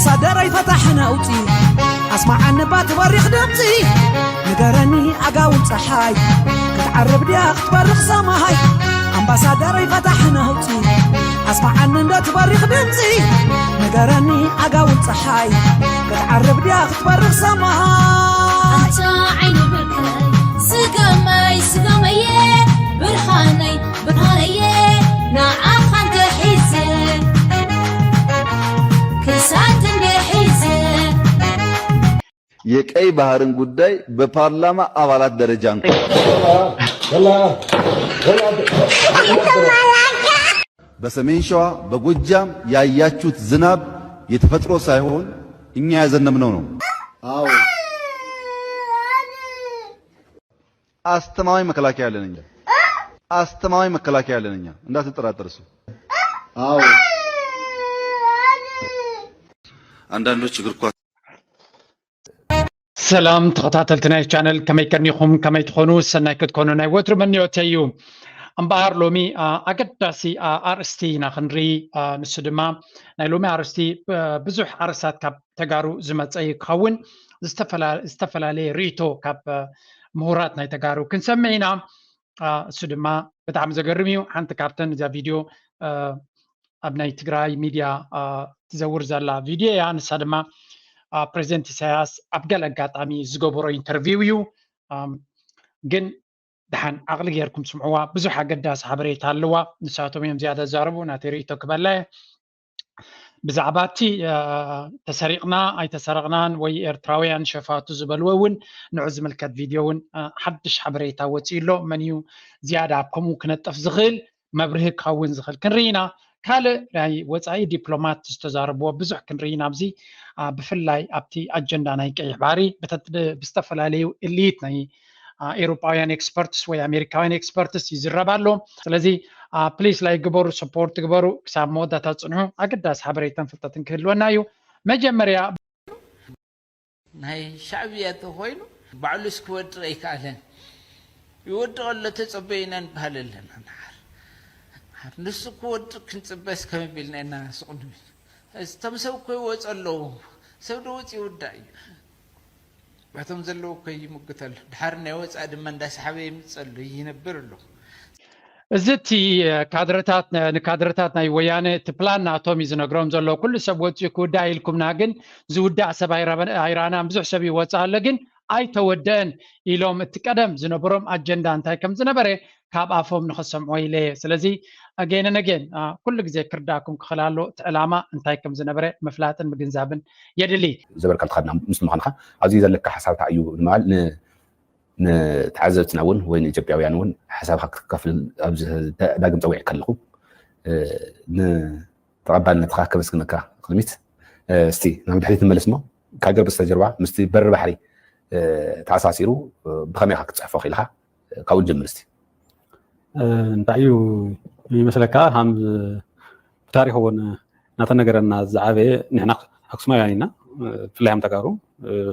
ኣምባሳደረይ ፈታሕ ነውፂ ኣስማዓኒ ባቲ በሪኽ ድምፂ ንገረኒ ኣጋውል ፀሓይ ክትዓርብ ድያ ክትበርኽ ሰማይ ኣምባሳደረይ ፈታሕ ነውፂ ኣስማዓኒ እንዶ ትበሪኽ ድምፂ ንገረኒ ኣጋውል ፀሓይ ክትዓርብ ድያ ክትበርኽ ሰማይ ኣንታ ዓይኒ ብርከይ ስገመይ ስገመየ ብርሃነይ ብርሃነየ ንዓኻ እንተሒዘ ክሳት እንደ ሒዘ የቀይ ባህርን ጉዳይ በፓርላማ አባላት ደረጃ እንኳ በሰሜን ሸዋ በጎጃም ያያችሁት ዝናብ የተፈጥሮ ሳይሆን እኛ ያዘነብነው ነው። አዎ አስተማማኝ መከላከያ አለን እኛ። አስተማማኝ መከላከያ አለን እኛ። እንዳትጠራጠር እሱ። አዎ አንዳንዶች እግር ኳስ ሰላም ተኸታተልቲ ናይ ቻነል ከመይ ከኒኹም ከመይ ትኾኑ ሰናይ ክትኮኑ ናይ ወትሩ መኒዮተይ እዩ። እምበኣር ሎሚ ኣገዳሲ ኣርእስቲ ኢና ክንርኢ። ንሱ ድማ ናይ ሎሚ ኣርእስቲ ብዙሕ ኣርእስታት ካብ ተጋሩ ዝመፀ እዩ ክኸውን። ዝተፈላለየ ርእቶ ካብ ምሁራት ናይ ተጋሩ ክንሰምዕ ኢና። እሱ ድማ ብጣዕሚ ዘገርም እዩ። ሓንቲ ካብተን እዛ ቪድዮ ኣብ ናይ ትግራይ ሚድያ ትዘውር ዘላ ቪድዮ እያ። ንሳ ድማ ፕሬዚደንት ኢሳያስ ኣብ ገለ ኣጋጣሚ ዝገበሮ ኢንተርቪው እዩ። ግን ደሓን ዓቕሊ ጌርኩም ስምዕዋ። ብዙሕ ኣገዳሲ ሓበሬታ ኣለዋ። ንሳቶም እዮም ዝያዳ ዝዛረቡ። ናተይ ርእቶ ክበላ እየ። ብዛዕባ እቲ ተሰሪቕና ኣይተሰረቕናን ወይ ኤርትራውያን ሸፋቱ ዝበልዎ እውን ንዑ ዝምልከት ቪድዮ እውን ሓድሽ ሓበሬታ ወፂኡ ኣሎ። መን እዩ ዝያዳ ኣብ ከምኡ ክነጥፍ ዝኽእል መብርሂ ክኸውን ዝኽእል ክንርኢ ኢና። ካልእ ናይ ወፃኢ ዲፕሎማት ዝተዛረብዎ ብዙሕ ክንርኢ ኢና ኣብዚ ብፍላይ ኣብቲ ኣጀንዳ ናይ ቀይሕ ባሕሪ ብዝተፈላለዩ እሊት ናይ ኤውሮጳውያን ኤክስፐርትስ ወይ ኣሜሪካውያን ኤክስፐርትስ ይዝረብ ኣሎ። ስለዚ ፕሊስ ላይክ ግበሩ፣ ሰፖርት ግበሩ፣ ክሳብ መወዳእታ ፅንሑ። ኣገዳሲ ሓበሬታን ፍልጠትን ክህልወና እዩ። መጀመርያ ናይ ሻዕብያ ተኾይኑ ባዕሉስ ክወድቕ ኣይከኣለን። ይወድቕ ኣሎ ተጸበዩና ንበሃል ኣለና። ንሓር ንሓር ንሱ ክወድቕ ክንጽበስ ከመይ ቢልና ኢና ስቕ ንብል? እቶም ሰብ እኮ ይወጹ ኣለዉ። ሰብ ዶ ወጺኡ ይውዳእ እዩ? ባቶም ዘለዉ እኮ ይምግት ኣሎ። ድሓር ናይ ወጻኢ ድማ እንዳሰሓበ የምጽእ ኣሎ፣ ይነብር ኣሎ። እዚ እቲ ካድረታት ንካድረታት ናይ ወያነ እቲ ፕላን ናቶም እዩ ዝነግሮም ዘሎ። ኩሉ ሰብ ወፂኡ ክውዳእ ኢልኩምና፣ ግን ዝውዳእ ሰብ ኣይረኣናን። ብዙሕ ሰብ ይወፅእ ኣሎ ግን ኣይተወደአን ኢሎም እቲ ቀደም ዝነበሮም ኣጀንዳ እንታይ ከም ዝነበረ ካብ ኣፎም ንክሰምዖ ኢለ እየ። ስለዚ ኣጌን ኣን ኣጌን ኩሉ ግዜ ክርዳእኩም ክኽእል ኣሎ እቲ ዕላማ እንታይ ከም ዝነበረ ምፍላጥን ምግንዛብን የድሊ። ዘበርካ ልትኸድና ምስ ምዃንካ ኣብዚ ዘለካ ሓሳብ እንታይ እዩ ንምባል ንተዓዘብትና እውን ወይ ንኢትዮጵያውያን እውን ሓሳብካ ክትካፍል ኣብዚ ዳግም ፀዊዐካ ኣለኹ። ንተቐባልነትካ ከመስግነካ ቅድሚት እስቲ ናብ ድሕሪት ንመለስ እሞ ካብ ገርብ በስተጀርባ ምስቲ በሪ ባሕሪ ተኣሳሲሩ ብኸመይ ኢኻ ክትፅሕፎ ክኢልካ? ካብኡ ንጀምር እስቲ። እንታይ እዩ ይመስለካ? ከም ብታሪክ እውን እናተነገረና ዝዓበየ ንሕና ኣክሱማውያን ኢና፣ ብፍላይ ከም ተጋሩ።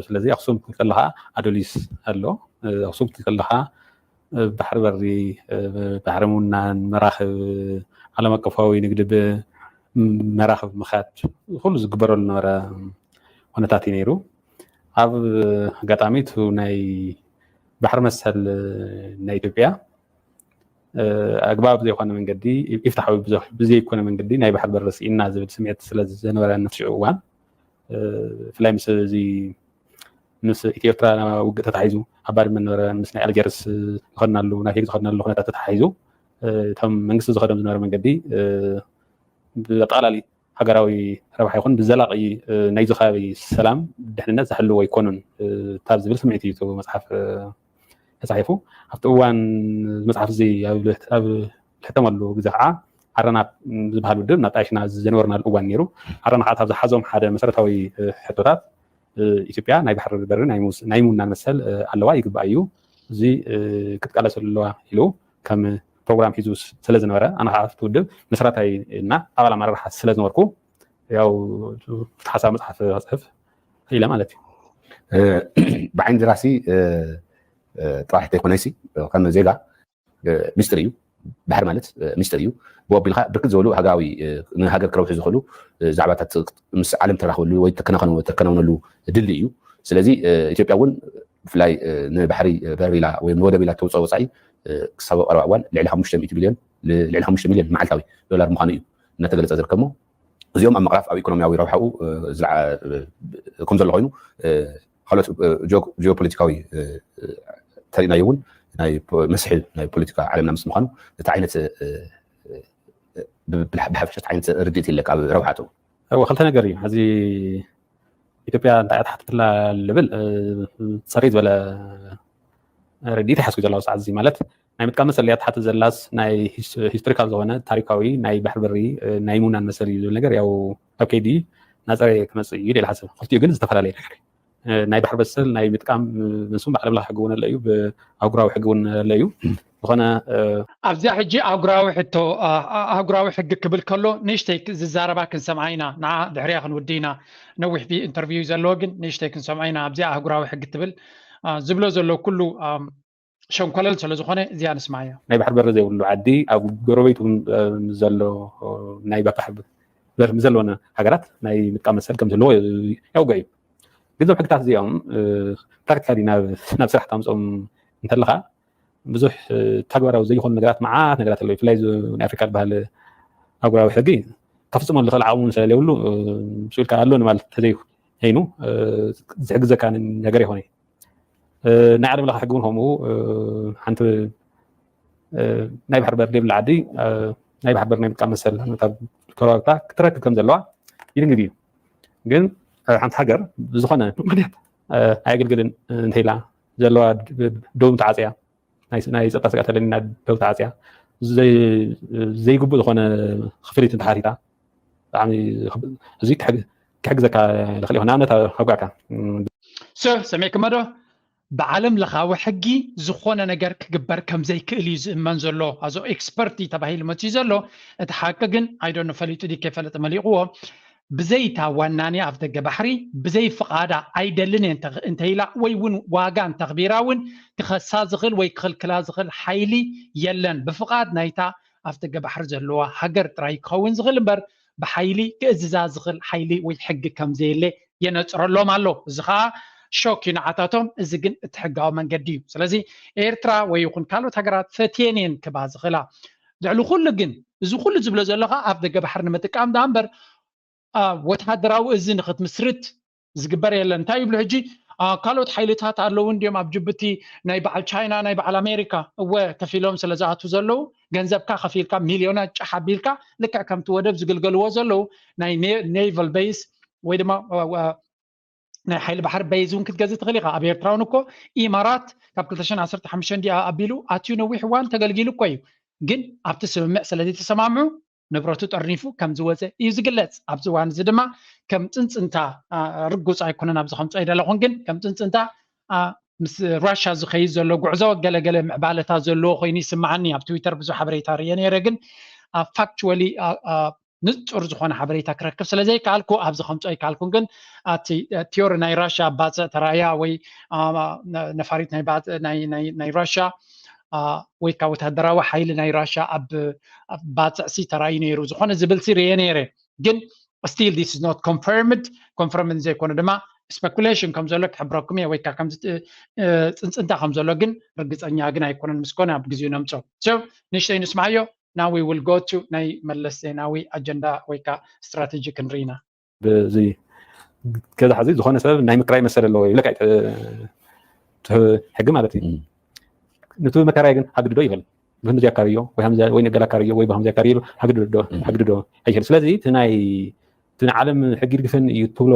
ስለዚ ኣክሱም ክትብል ከለካ ኣዶሊስ ኣሎ፣ ኣክሱም ክትብል ከለካ ባሕሪ በሪ፣ ባሕሪ ምውናን፣ መራክብ፣ ዓለም ኣቀፋዊ ንግዲ ብመራክብ ምካድ ኩሉ ዝግበረሉ ዝነበረ ኩነታት እዩ ነይሩ። ኣብ ኣጋጣሚ እቲ ናይ ባሕሪ መሰል ናይ ኢትዮጵያ ኣግባብ ዘይኮነ መንገዲ፣ ኢፍትሓዊ ብዘይኮነ መንገዲ ናይ ባሕሪ በሪ ስኢንና ዝብል ስምዒት ስለ ዝነበረ ኣብቲ ሽዑ እዋን ብፍላይ ምስ እዚ ምስ ኢትዮ ኤርትራ ውግእ ተታሒዙ ኣብ ባድመ ነበረ ምስ ናይ ኣልጀርስ ዝኸድናሉ ናይ ሄግ ዝኸድናሉ ኩነታት ተታሒዙ እቶም መንግስቲ ዝኸዶም ዝነበረ መንገዲ ብኣጠቓላሊ ሃገራዊ ረብሓ ይኹን ብዘላቒ ናይዚ ከባቢ ሰላም ድሕንነት ዝሕልው ኣይኮኑን ካብ ዝብል ስምዒት እዩ እቲ መፅሓፍ ተፃሒፉ። ኣብቲ እዋን እዚ መፅሓፍ እዚ ኣብ ዝሕተመሉ ግዜ ከዓ ዓረና ዝበሃል ውድብ ናብ ጣይሽና ዝነበርናሉ እዋን ነይሩ። ዓረና ከዓ ካብ ዝሓዞም ሓደ መሰረታዊ ሕቶታት ኢትዮጵያ ናይ ባሕሪ በሪ ናይ ምውናን መሰል ኣለዋ፣ ይግባእ እዩ፣ እዚ ክትቃለሰሉ ኣለዋ ኢሉ ከም ፕሮግራም ሒዙ ስለ ዝነበረ ኣነ ከዓ ኣብቲ ውድብ መስራታይ እና ኣባል ኣመራርሓ ስለ ዝነበርኩ ያው እቲ ሓሳብ መፅሓፍ ክፅሕፍ ኢለ ማለት እዩ። ብዓይኒ ደራሲ ጥራሕ ተይኮነሲ ከም ዜጋ ሚስጥር እዩ። ባሕሪ ማለት ሚስጥር እዩ። ብኡ ኣቢልካ ብርክት ዝበሉ ሃገራዊ ንሃገር ክረብሑ ዝኽእሉ ዛዕባታት ምስ ዓለም ተራኽበሉ ወይ ተከናኸነሉ ድልድል እዩ። ስለዚ ኢትዮጵያ እውን ብፍላይ ንባሕሪ በር ኢላ ወይ ንወደብ ኢላ ተውፅኦ ወፃኢ ክሳብ ቀረባ እዋን ልዕሊ ሓሙሽተ ሚእቲ ቢልዮን ልዕሊ ሓሙሽተ ሚልዮን መዓልታዊ ዶላር ምዃኑ እዩ እናተገለፀ ዝርከብሞ። እዚኦም ኣብ ምቕራፍ ኣብ ኢኮኖሚያዊ ረብሓኡ ከም ዘሎ ኮይኑ ካልኦት ጂኦፖለቲካዊ ተሪእናዮ እውን ናይ መስሕብ ናይ ፖለቲካ ዓለምና ምስ ምዃኑ እቲ ዓይነት ብሓፈሻ ዓይነት ርድኢት ይለካ ኣብ ረብሓቱ። እወ ክልተ ነገር እዩ። ሕዚ ኢትዮጵያ እንታይ እያ ትሓትትላ ልብል ፀሪይ ዝበለ ርድኢት ይሓስኩ ዘለዋ ሰዓት እዚ ማለት ናይ ምጥቃም መሰል እያ ትሓትት ዘላስ ናይ ሂስቶሪካል ዝኾነ ታሪካዊ ናይ ባሕሪ በሪ ናይ ምውናን መሰል እዩ ዝብል ነገር ያው ኣብ ከይዲ ናፀረ ክመፅእ እዩ ኢለ ሓስብ። ክልቲኡ ግን ዝተፈላለየ ነገር ናይ ባሕሪ መሰል ናይ ምጥቃም ምስ ብዓለም ለኸ ሕጊ እውን ኣሎ እዩ፣ ብኣህጉራዊ ሕጊ እውን ኣሎ እዩ። ዝኾነ ኣብዚኣ ሕጂ ኣህጉራዊ ሕቶ ኣህጉራዊ ሕጊ ክብል ከሎ ንእሽተይ ዝዛረባ ክንሰምዓ ኢና። ንዓ ድሕሪያ ክንውዲ ኢና። ነዊሕ ኢንተርቪው ዘለዎ ግን ንእሽተይ ክንሰምዓ ኢና። ኣብዚኣ ኣህጉራዊ ሕጊ ትብል ዝብሎ ዘሎ ኩሉ ሸንኮለል ስለ ዝኾነ እዚኣ ንስማያ። ናይ ባሕሪ በሪ ዘይብሉ ዓዲ ኣብ ጎረቤቱ ዘሎ ናይ ባሕሪ በር ዘለወን ሃገራት ናይ ምጥቃም መሰል ከም ዘለዎ ያውገ እዩ። ግን እዞም ሕግታት እዚኦም ፕራክቲካሊ ናብ ስራሕ ታምፅኦም እንተለካ ብዙሕ ተግባራዊ ዘይኮኑ ነገራት መዓት ነገራት ኣለዉ። ብፍላይ ናይ ኣፍሪካ ዝበሃል ኣህጉራዊ ሕጊ ከፍፅሞ ዝኽእል ዓቕሙ ስለዘይብሉ ስኢልካ ኣሎ ንማለት ተዘይኮይኑ ዝሕግዘካ ነገር ይኾነ። ናይ ዓለም ለኸ ሕጊ እውን ከምኡ ሓንቲ ናይ ባሕሪ በር ዘይብላ ዓዲ ናይ ባሕሪ በር ናይ ምጥቃም መሰል ኣብ ከባቢታ ክትረክብ ከም ዘለዋ ይድንግግ እዩ። ግን ሓንቲ ሃገር ብዝኾነ ምክንያት ኣየገልግልን እንተኢላ ዘለዋ ደው ተዓፅያ ናይ ፀጥታ ስግኣት ኣለኒ ደው ተዓፅያ ዘይግቡእ ዝኾነ ክፍሊት እንተሓቲታ ብጣዕሚ እዚ ክሕግዘካ ይኽእል ይኾን። ንኣብነት ኣጓዕካ ሰብ ሰሚዕክመ ዶ? ብዓለም ለኻዊ ሕጊ ዝኾነ ነገር ክግበር ከም ዘይክእል እዩ ዝእመን ዘሎ። ኣዞ ኤክስፐርቲ ተባሂሉ መፅዩ ዘሎ። እቲ ሓቂ ግን ኣይዶኖ ፈሊጡ ድዩ ከይፈለጠ መሊቕዎ ብዘይታ ዋናኒ ኣፍ ደገ ባሕሪ ብዘይ ፍቓዳ ኣይደልን እየ እንተኢላ ወይ እውን ዋጋ እንተኽቢራ እውን ክኸሳ ዝኽእል ወይ ክኽልክላ ዝኽእል ሓይሊ የለን። ብፍቓድ ናይታ ኣፍ ደገ ባሕሪ ዘለዋ ሃገር ጥራይ ክኸውን ዝኽእል እምበር ብሓይሊ ክእዝዛ ዝኽእል ሓይሊ ወይ ሕጊ ከም ዘየለ የነፅረሎም ኣሎ። እዚ ከዓ ሾክ እዩ ንዓታቶም። እዚ ግን እቲ ሕጋዊ መንገዲ እዩ። ስለዚ ኤርትራ ወይ ይኹን ካልኦት ሃገራት ፈትየን እየን ክባ ዝኽእላ። ልዕሊ ኩሉ ግን እዚ ኩሉ ዝብሎ ዘሎ ከዓ ኣፍ ደገ ባሕሪ ንምጥቃም ዳ እምበር ወተሃደራዊ እዚ ንክትምስርት ዝግበር የለን። እንታይ ይብሉ ሕጂ ካልኦት ሓይልታት ኣለዉ እንዲዮም ኣብ ጅቡቲ ናይ በዓል ቻይና ናይ በዓል ኣሜሪካ እወ ከፊሎም ስለ ዝኣቱ ዘለዉ ገንዘብካ ከፊልካ ሚልዮናት ጫሕ ኣቢልካ ልክዕ ከምቲ ወደብ ዝግልገልዎ ዘለዉ ናይ ኔቫል ቤይስ ወይ ድማ ናይ ሓይሊ ባሕሪ በይዝ እውን ክትገዝእ ትኽእል ኢኻ። ኣብ ኤርትራ እውን እኮ ኢማራት ካብ ክልተ ሽሕን ዓሰርተ ሓሙሽተን እንዲኣ ኣቢሉ ኣትዩ ነዊሕ እዋን ተገልጊሉ እኮ እዩ። ግን ኣብቲ ስምምዕ ስለ ዘይተሰማምዑ ንብረቱ ጠርኒፉ ከም ዝወፀ እዩ ዝግለፅ። ኣብዚ እዋን እዚ ድማ ከም ፅንፅንታ ርጉፅ ኣይኮነን ኣብዚ ከምፅኦ ኣይደለኹን፣ ግን ከም ፅንፅንታ ምስ ራሻ ዝኸይድ ዘሎ ጉዕዞ ገለገለ ምዕባለታት ዘለዎ ኮይኑ ይስምዓኒ። ኣብ ትዊተር ብዙሕ ሓበሬታ ርእየ ነይረ፣ ግን ፋክቹዋሊ ንፁር ዝኾነ ሓበሬታ ክረክብ ስለ ዘይከኣልኩ ኣብዚ ከምፅኦ ኣይከኣልኩን። ግን እቲ ቲዮሪ ናይ ራሻ ኣብ ባፅዕ ተራእያ ወይ ነፋሪት ናይ ራሻ ወይ ከዓ ወታደራዊ ሓይሊ ናይ ራሻ ኣብ ባፅዕሲ ተራእዩ ነይሩ ዝኾነ ዝብልሲ ርእየ ነይረ። ግን still this is not confirmed። ኮንፈርምድ ዘይኮነ ድማ ስፐኩሌሽን ከም ዘሎ ክሕብረኩም እየ ወይ ከዓ ከምዚ ፅንፅንታ ከም ዘሎ ግን ርግፀኛ ግን ኣይኮነን። ምስኮነ ኣብ ግዜኡ ነምፅኦ። ንእሽተይ ንስምዓዮ። Now we will go to ናይ መለስ ዜናዊ ኣጀንዳ ወይ ከዓ ስትራቴጂ ክንርኢ ኢና። በዚ ገዛ ሕዚ ዝኾነ ሰብ ናይ ምክራይ መሰል ኣለዎ ይብለካ ሕጊ ማለት እዩ። ንቱ መካራይ ግን ኣግድዶ ይበል ብህምዚ ኣካርዮ ወይ ንገላ ኣካርዮ ወይ ብሃምዚ ኣካርዮ ኢሉ ኣግድዶ ኣይክእል። ስለዚ እቲ ናይ እቲ ንዓለም ሕጊ ድግፍን እዩ ትብሎ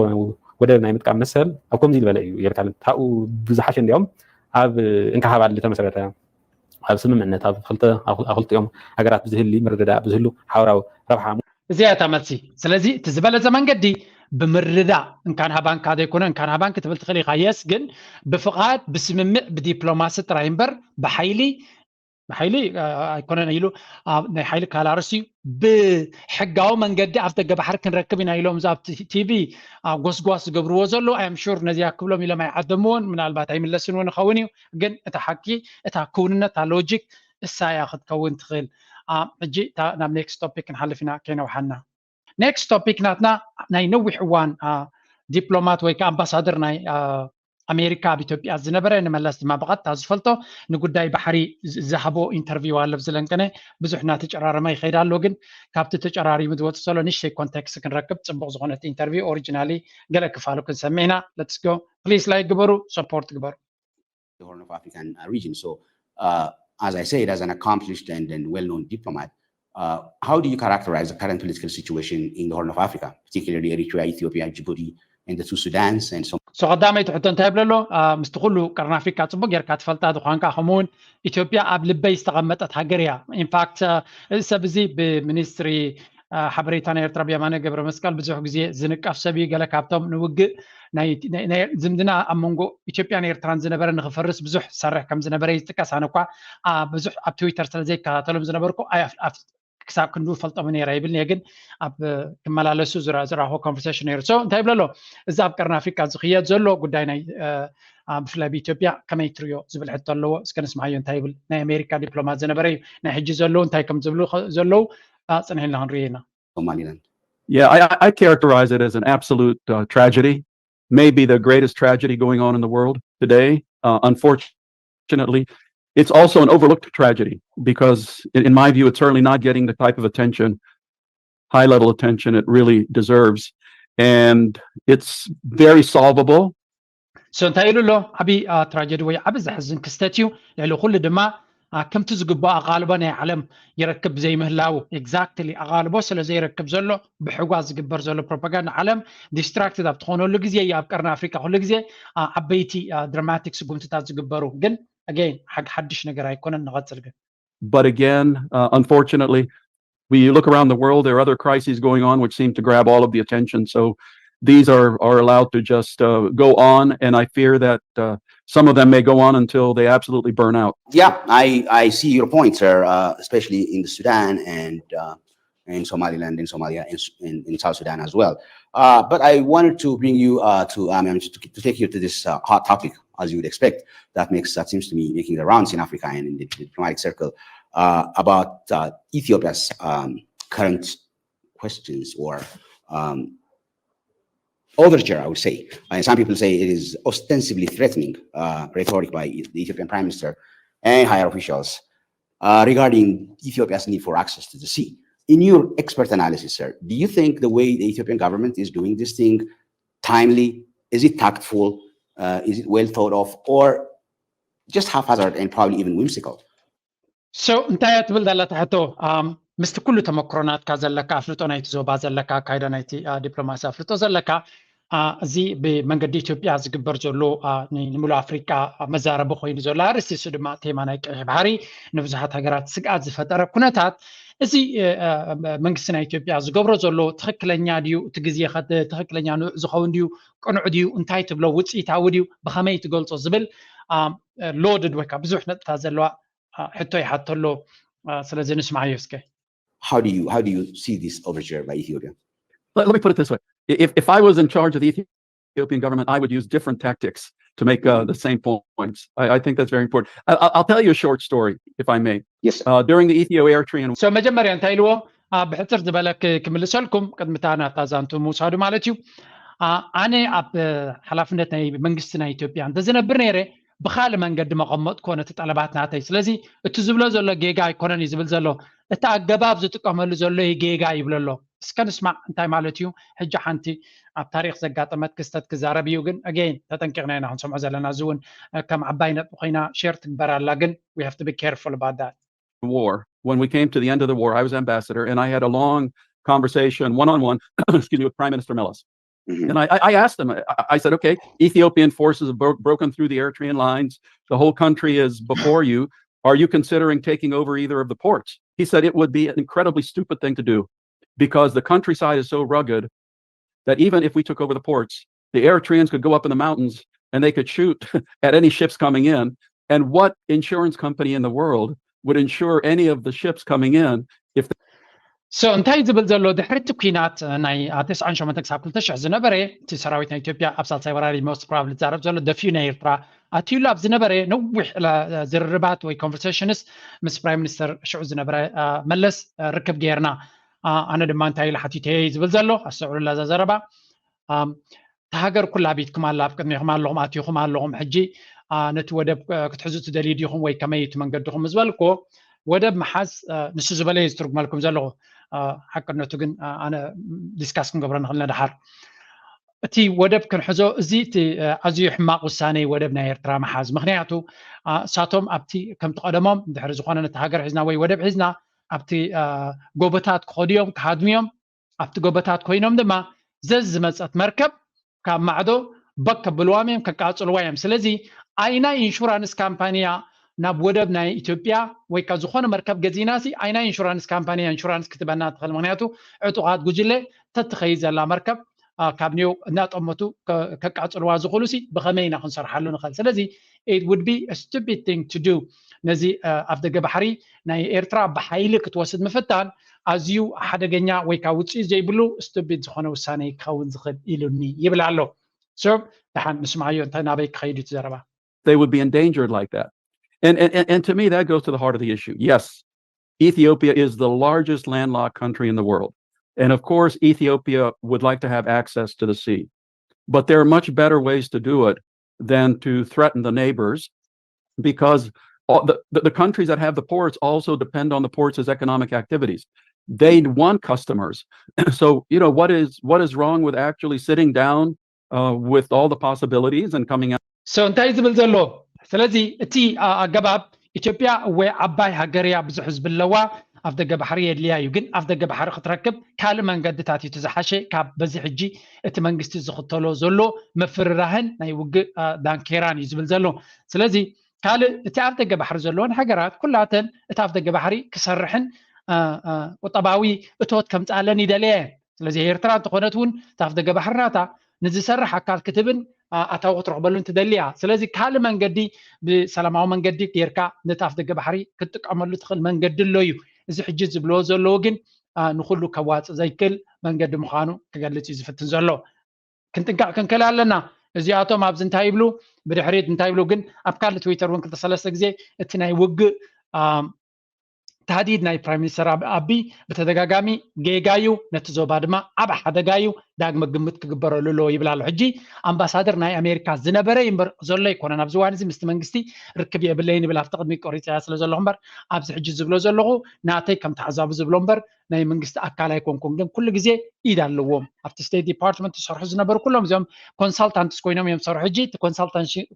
ወደብ ናይ ምጥቃም መሰል ኣብ ከምዚ ዝበለ እዩ የርካልን ታኡ ብዝሓሸ እንዲያውም ኣብ እንካሃባል ዝተመሰረተ ኣብ ስምምዕነት ኣብ ክልተ ኣክልቲኦም ሃገራት ብዝህሊ ምርድዳእ ብዝህሉ ሓበራዊ ረብሓ። እዚኣ እታ መልሲ። ስለዚ እቲ ዝበለጸ መንገዲ ብምርድዳእ እንካን ሃባንካ ዘይኮነ እንካን ሃባን ክትብል ትኽእል ኢኻ። የስ ግን ብፍቓድ ብስምምዕ ብዲፕሎማሲ ጥራይ እምበር ብሓይሊ ብሓይሊ ኣይኮነን ኢሉ ናይ ሓይሊ ካላርስ እዩ። ብሕጋዊ መንገዲ ኣብ ደገ ባሕሪ ክንረክብ ኢና ኢሎም እዛ ቲቪ ጎስጓስ ዝገብርዎ ዘለዉ ኣም ሹር ነዚኣ ክብሎም ኢሎም ኣይዓደምዎን ምናልባት ኣይምለስንዎ ንኸውን እዩ። ግን እታ ሓቂ እታ ክውንነት እታ ሎጂክ እሳ እያ ክትከውን ትኽእል። ሕጂ ናብ next topic ክንሓልፍ ኢና ከይነውሓና። Next topic ናትና ናይ ነዊሕ እዋን ዲፕሎማት ወይ ከዓ ኣምባሳደር ናይ ኣሜሪካ ኣብ ኢትዮጵያ ዝነበረ ንመለስ ድማ ብቐጥታ ዝፈልጦ ንጉዳይ ባሕሪ ዝሃቦ ኢንተርቪው ኣሎ ብዝለንቀነ ብዙሕ እናተጨራረመ ይኸይድ ኣሎ። ግን ካብቲ ተጨራሪሙ ዝወፅእ ዘሎ ንሽተይ ኮንቴክስት ክንረክብ ፅቡቕ ዝኾነት ኢንተርቪው ኦሪጂናሊ ገለ ክፋሉ ክንሰምዕ ኢና። Let's go please like ግበሩ፣ ሰፖርት ግበሩ። The Horn of African uh, region. So, uh, as I said, as an accomplished and, and well-known diplomat, uh, how do you characterize the current political situation in the Horn of Africa, particularly Eritrea, Ethiopia, Djibouti, and the two Sudans, and so? So ቀዳመይቲ ሕቶ እንታይ ይብለሎ? ምስቲ ኩሉ ቀርኒ ኣፍሪካ ፅቡቅ ጌርካ ትፈልጣ ዝኾንካ ከምኡውን ኢትዮጵያ ኣብ ልበይ ዝተቐመጠት ሃገር እያ። ኢንፋክት እዚ ሰብ እዚ ብሚኒስትሪ ሓበሬታ ናይ ኤርትራ ብየማነ ገብረ መስቀል ብዙሕ ግዜ ዝንቀፍ ሰብ እዩ። ገለ ካብቶም ንውግእ ዝምድና ኣብ መንጎ ኢትዮጵያን ኤርትራን ዝነበረ ንክፈርስ ብዙሕ ዝሰርሕ ከም ዝነበረ ይጥቀስ። ኣነ እኳ ብዙሕ ኣብ ትዊተር ስለ ዘይከታተሎም ዝነበርኩ ክሳብ ክንዱ ፈልጦም ነይረ ይብል እየ። ግን ኣብ ክመላለሱ ዝረኣኹ ኮንቨርሴሽን ነይሩ። So እንታይ ይብለሎ? እዚ ኣብ ቀርኒ ኣፍሪካ ዝኽየድ ዘሎ ጉዳይ ናይ ብፍላይ ብኢትዮጵያ ከመይ ትሪዮ ዝብል ሕቶ ኣለዎ። እስከ ንስማዮ እንታይ ይብል? ናይ ኣሜሪካ ዲፕሎማት ዝነበረ እዩ። ናይ ሕጂ ዘለዉ እንታይ ከም ዝብሉ ዘለዉ ፅንሒልና ክንሪኦ ኢና። Somaliland. Yeah, I, I characterize it as an absolute uh, tragedy, maybe the greatest tragedy going on in the world today. Uh, unfortunately, it's also an overlooked tragedy because, in, in my view, it's certainly not getting the type of attention, high level attention it really deserves. And it's very solvable. So እንታይ ኢሉ ኣሎ? ዓብዪ ትራጀዲ ወይ ዓብዪ ዘሕዝን ክስተት እዩ። ልዕሊ ኩሉ ድማ ከምቲ ዝግባኦ ኣቓልቦ ናይ ዓለም ይረክብ ዘይምህላው፣ ኤግዛክትሊ ኣቓልቦ ስለ ዘይረክብ ዘሎ ብሕጓ ዝግበር ዘሎ ፕሮፓጋንዳ ዓለም ዲስትራክትድ ኣብ ትኾነሉ ግዜ እዩ ኣብ ቀርኒ ኣፍሪካ ኩሉ ግዜ ዓበይቲ ድራማቲክ ስጉምትታት ዝግበሩ። ግን ኣገይን ሓድሽ ነገር ኣይኮነን። ንቐፅል ግን But again, uh, unfortunately, we look around the world, there are other crises going on which seem to grab all of the attention. So these are, are allowed to just uh, go on, and I fear that uh, some of them may go on until they absolutely burn out. Yeah, I, I see your point, sir, uh, especially in the Sudan and uh, in Somaliland, in Somalia, in, in, in South Sudan as well. Uh, but I wanted to bring you uh, to, I mean, to, to take you to this uh, hot topic, as you would expect. That makes that seems to me making the rounds in Africa and in the diplomatic circle uh, about uh, Ethiopia's um, current questions or um, overture, I would say. And some people say it is ostensibly threatening uh, rhetoric by the Ethiopian prime minister and higher officials uh, regarding Ethiopia's need for access to the sea. In your expert analysis, sir, do you think the way the Ethiopian government is doing this thing timely? Is it tactful? Uh, is it well thought of? Or just haphazard and probably even whimsical? So እንታይ እያ ትብል ዘላ ትሕቶ? ምስቲ ኩሉ ተመክሮ ናትካ ዘለካ፣ ኣፍልጦ ናይቲ ዞባ ዘለካ፣ ኣካይዳ ናይቲ ዲፕሎማሲ ኣፍልጦ ዘለካ፣ እዚ ብመንገዲ ኢትዮጵያ ዝግበር ዘሎ ንምሉእ ኣፍሪቃ መዛረቢ ኮይኑ ዘሎ ኣርእስቲ፣ እሱ ድማ ቴማ ናይ ቀይሕ ባሕሪ ንብዙሓት ሃገራት ስግኣት ዝፈጠረ ኩነታት፣ እዚ መንግስቲ ናይ ኢትዮጵያ ዝገብሮ ዘሎ ትኽክለኛ ድዩ? እቲ ግዜ ትኽክለኛ ንዑ ዝኸውን ድዩ? ቅኑዕ ድዩ? እንታይ ትብሎ? ውፅኢታዊ ድዩ? ብኸመይ ትገልፆ? ዝብል ሎድድ ወይ ከዓ ብዙሕ ነጥብታት ዘለዋ ሕቶ ይሓቶ ኣሎ። ስለዚ ንስማዓዮ እስከ። How do you how do you see this overture by Ethiopia? Let, let me put it this way: if if I was in charge of the Ethiopian government, I would use different tactics to make uh, the same points. I, I think that's very important. I, I'll tell you a short story, if I may. Yes. Uh, during the Ethio-Eritrean So መጀመርያ እንታይ ኢልዎ? ብሕፅር ዝበለ ክምልሰልኩም፣ ቅድሚ እታ ናታ ዛንቱ ምውሳዱ ማለት እዩ። ኣነ ኣብ ሓላፍነት ናይ መንግስቲ ናይ ኢትዮጵያ እንተዝነብር ነይረ ብካልእ መንገዲ መቐመጥኮ ነቲ ጠለባት ናተይ። ስለዚ እቲ ዝብሎ ዘሎ ጌጋ ኣይኮነን እዩ ዝብል ዘሎ፣ እቲ ኣገባብ ዝጥቀመሉ ዘሎ እዩ ጌጋ ይብሎ ኣሎ። እስከ ንስማዕ እንታይ ማለት እዩ። ሕጂ ሓንቲ ኣብ ታሪክ ዘጋጠመት ክስተት ክዛረብ እዩ፣ ግን ኣገይን ተጠንቂቕና ኢና ክንሰምዖ ዘለና። እዚ እውን ከም ዓባይ ነጥቢ ኮይና ሼር ትግበር ኣላ፣ ግን we have to be careful about that. War, when we came to the end of the war, I was ambassador, and I had a long conversation, one on one, excuse me, with Prime Minister Meles. Mhm. And I, I I asked him, I, I said, okay, Ethiopian forces have bro- broken through the Eritrean lines. The whole country is before you. Are you considering taking over either of the ports? He said it would be an incredibly stupid thing to do because the countryside is so rugged that even if we took over the ports, the Eritreans could go up in the mountains and they could shoot at any ships coming in. And what insurance company in the world would insure any of the ships coming in if So እንታይ ዝብል ዘሎ? ድሕሪ እቲ ኩናት ናይ ተስዓን ሸሞንተን ክሳብ ክልተ ሽሕ ዝነበረ እቲ ሰራዊት ናይ ኢትዮጵያ ኣብ ሳልሳይ ወራር most probably ዝዛረብ ዘሎ ደፊኡ ናይ ኤርትራ ኣትዩሉ ኣብ ዝነበረ ነዊሕ ዝርርባት ወይ conversations ምስ ፕራይም ሚኒስተር ሽዑ ዝነበረ መለስ ርክብ ገይርና። ኣነ ድማ እንታይ ኢለ ሓቲተየ እዩ ዝብል ዘሎ፣ ኣስተውዕሉላ እዛ ዘረባ። እታ ሃገር ኩላ ኣቢትኩም ኣላ፣ ኣብ ቅድሜኹም ኣለኹም፣ ኣትኹም ኣለኹም። ሕጂ ነቲ ወደብ ክትሕዙ ትደልዩ ዲኹም ወይ ከመይ እቲ መንገድኹም ምስ በልኩዎ፣ ወደብ ምሓዝ ንሱ ዝበለ እዩ ዝትርጉመልኩም ዘለኹ። ሓቅነቱ ግን ኣነ ዲስካስ ክንገብሮ ንኽእል ኢና ደሓር። እቲ ወደብ ክንሕዞ፣ እዚ እቲ ኣዝዩ ሕማቕ ውሳነ እዩ ወደብ ናይ ኤርትራ ምሓዝ። ምኽንያቱ እሳቶም ኣብቲ ከምቲ ቀደሞም ድሕሪ ዝኾነ ነቲ ሃገር ሒዝና ወይ ወደብ ሒዝና ኣብቲ ጎቦታት ክኸዱ እዮም፣ ክሃድሙ እዮም። ኣብቲ ጎቦታት ኮይኖም ድማ ዘዝመጸት መርከብ ካብ ማዕዶ በክ ከብልዋ እዮም፣ ከቃጽልዋ እዮም። ስለዚ ኣይናይ ኢንሹራንስ ካምፓንያ ናብ ወደብ ናይ ኢትዮጵያ ወይ ካብ ዝኾነ መርከብ ገዚእና ሲ ኣይናይ ኢንሹራንስ ካምፓንያ ኢንሹራንስ ክትበና ትኽእል። ምኽንያቱ ዕጡቓት ጉጅለ ተትኸይድ ዘላ መርከብ ካብ ኒው እናጠመቱ ከቃጽልዋ ዝኽእሉ ሲ ብኸመይ ኢና ክንሰርሓሉ ንኽእል? ስለዚ it would be a stupid thing to do። ነዚ ኣብ ደገ ባሕሪ ናይ ኤርትራ ብሓይሊ ክትወስድ ምፍታን ኣዝዩ ሓደገኛ ወይ ካብ ውፅኢት ዘይብሉ ስቱፒድ ዝኾነ ውሳነ ክኸውን ዝኽእል ኢሉኒ ይብል ኣሎ። So ደሓን ንስማዓዮ እንታይ ናበይ ክኸይድ እዩ እቲ ዘረባ። They would be endangered like that. And, and, and to me, that goes to the heart of the issue. Yes, Ethiopia is the largest landlocked country in the world. And of course, Ethiopia would like to have access to the sea. But there are much better ways to do it than to threaten the neighbors, because all the, the, the countries that have the ports also depend on the ports as economic activities. They want customers. So, you know, what is what is wrong with actually sitting down uh, with all the possibilities and coming out? So እንታይ ዝብል ዘሎ? ስለዚ እቲ ኣገባብ ኢትዮጵያ ወይ ዓባይ ሃገር እያ፣ ብዙሕ ህዝቢ ኣለዋ፣ ኣፍ ደገ ባሕሪ የድልያ እዩ። ግን ኣፍ ደገ ባሕሪ ክትረክብ ካልእ መንገድታት እዩ ዝሓሸ ካብ በዚ ሕጂ እቲ መንግስቲ ዝኽተሎ ዘሎ ምፍርራህን ናይ ውግእ ዳንኬራን እዩ ዝብል ዘሎ። ስለዚ ካልእ እቲ ኣፍ ደገ ባሕሪ ዘለወን ሃገራት ኩላተን እቲ ኣፍ ደገ ባሕሪ ክሰርሕን ቁጠባዊ እቶት ከምፅኣለን ይደልያ እየን። ስለዚ ኤርትራ እንተኾነት እውን እቲ ኣፍ ደገ ባሕሪ ናታ ንዝሰርሕ ኣካል ክትብን ኣታዊ ክትረኽበሉን ትደሊ እያ። ስለዚ ካልእ መንገዲ ብሰላማዊ መንገዲ ጌርካ ነቲ ኣፍ ደገ ባሕሪ ክትጥቀመሉ ትኽእል መንገዲ ኣሎ እዩ። እዚ ሕጂ ዝብልዎ ዘለዉ ግን ንኩሉ ከዋፅእ ዘይክእል መንገዲ ምዃኑ ክገልፅ እዩ ዝፍትን ዘሎ። ክንጥንቀቕ ክንክእል ኣለና። እዚኣቶም ኣብዚ እንታይ ይብሉ፣ ብድሕሪት እንታይ ይብሉ ግን ኣብ ካልእ ትዊተር እውን ክልተ ሰለስተ ግዜ እቲ ናይ ውግእ ታህዲድ ናይ ፕራይም ሚኒስተር ኣቢ ብተደጋጋሚ ጌጋ እዩ፣ ነቲ ዞባ ድማ ዓብ ሓደጋ እዩ፣ ዳግመ ግምት ክግበረሉ ኣለዎ ይብል ኣሎ። ሕጂ ኣምባሳደር ናይ ኣሜሪካ ዝነበረ እምበር ዘሎ ኣይኮነን። ኣብዚ እዋን እዚ ምስቲ መንግስቲ ርክብ የብለይን ይብል፣ ኣብቲ ቅድሚ ቆሪፀያ ስለ ዘለኹ እምበር ኣብዚ ሕጂ ዝብሎ ዘለኹ ናተይ ከም ተዓዛቢ ዝብሎ እምበር ናይ መንግስቲ ኣካል ኣይኮንኩን። ግን ኩሉ ግዜ ኢድ ኣለዎም ኣብቲ ስቴት ዲፓርትመንት ዝሰርሑ ዝነበሩ ኩሎም እዚኦም ኮንሳልታንትስ ኮይኖም እዮም ዝሰርሑ። ሕጂ እቲ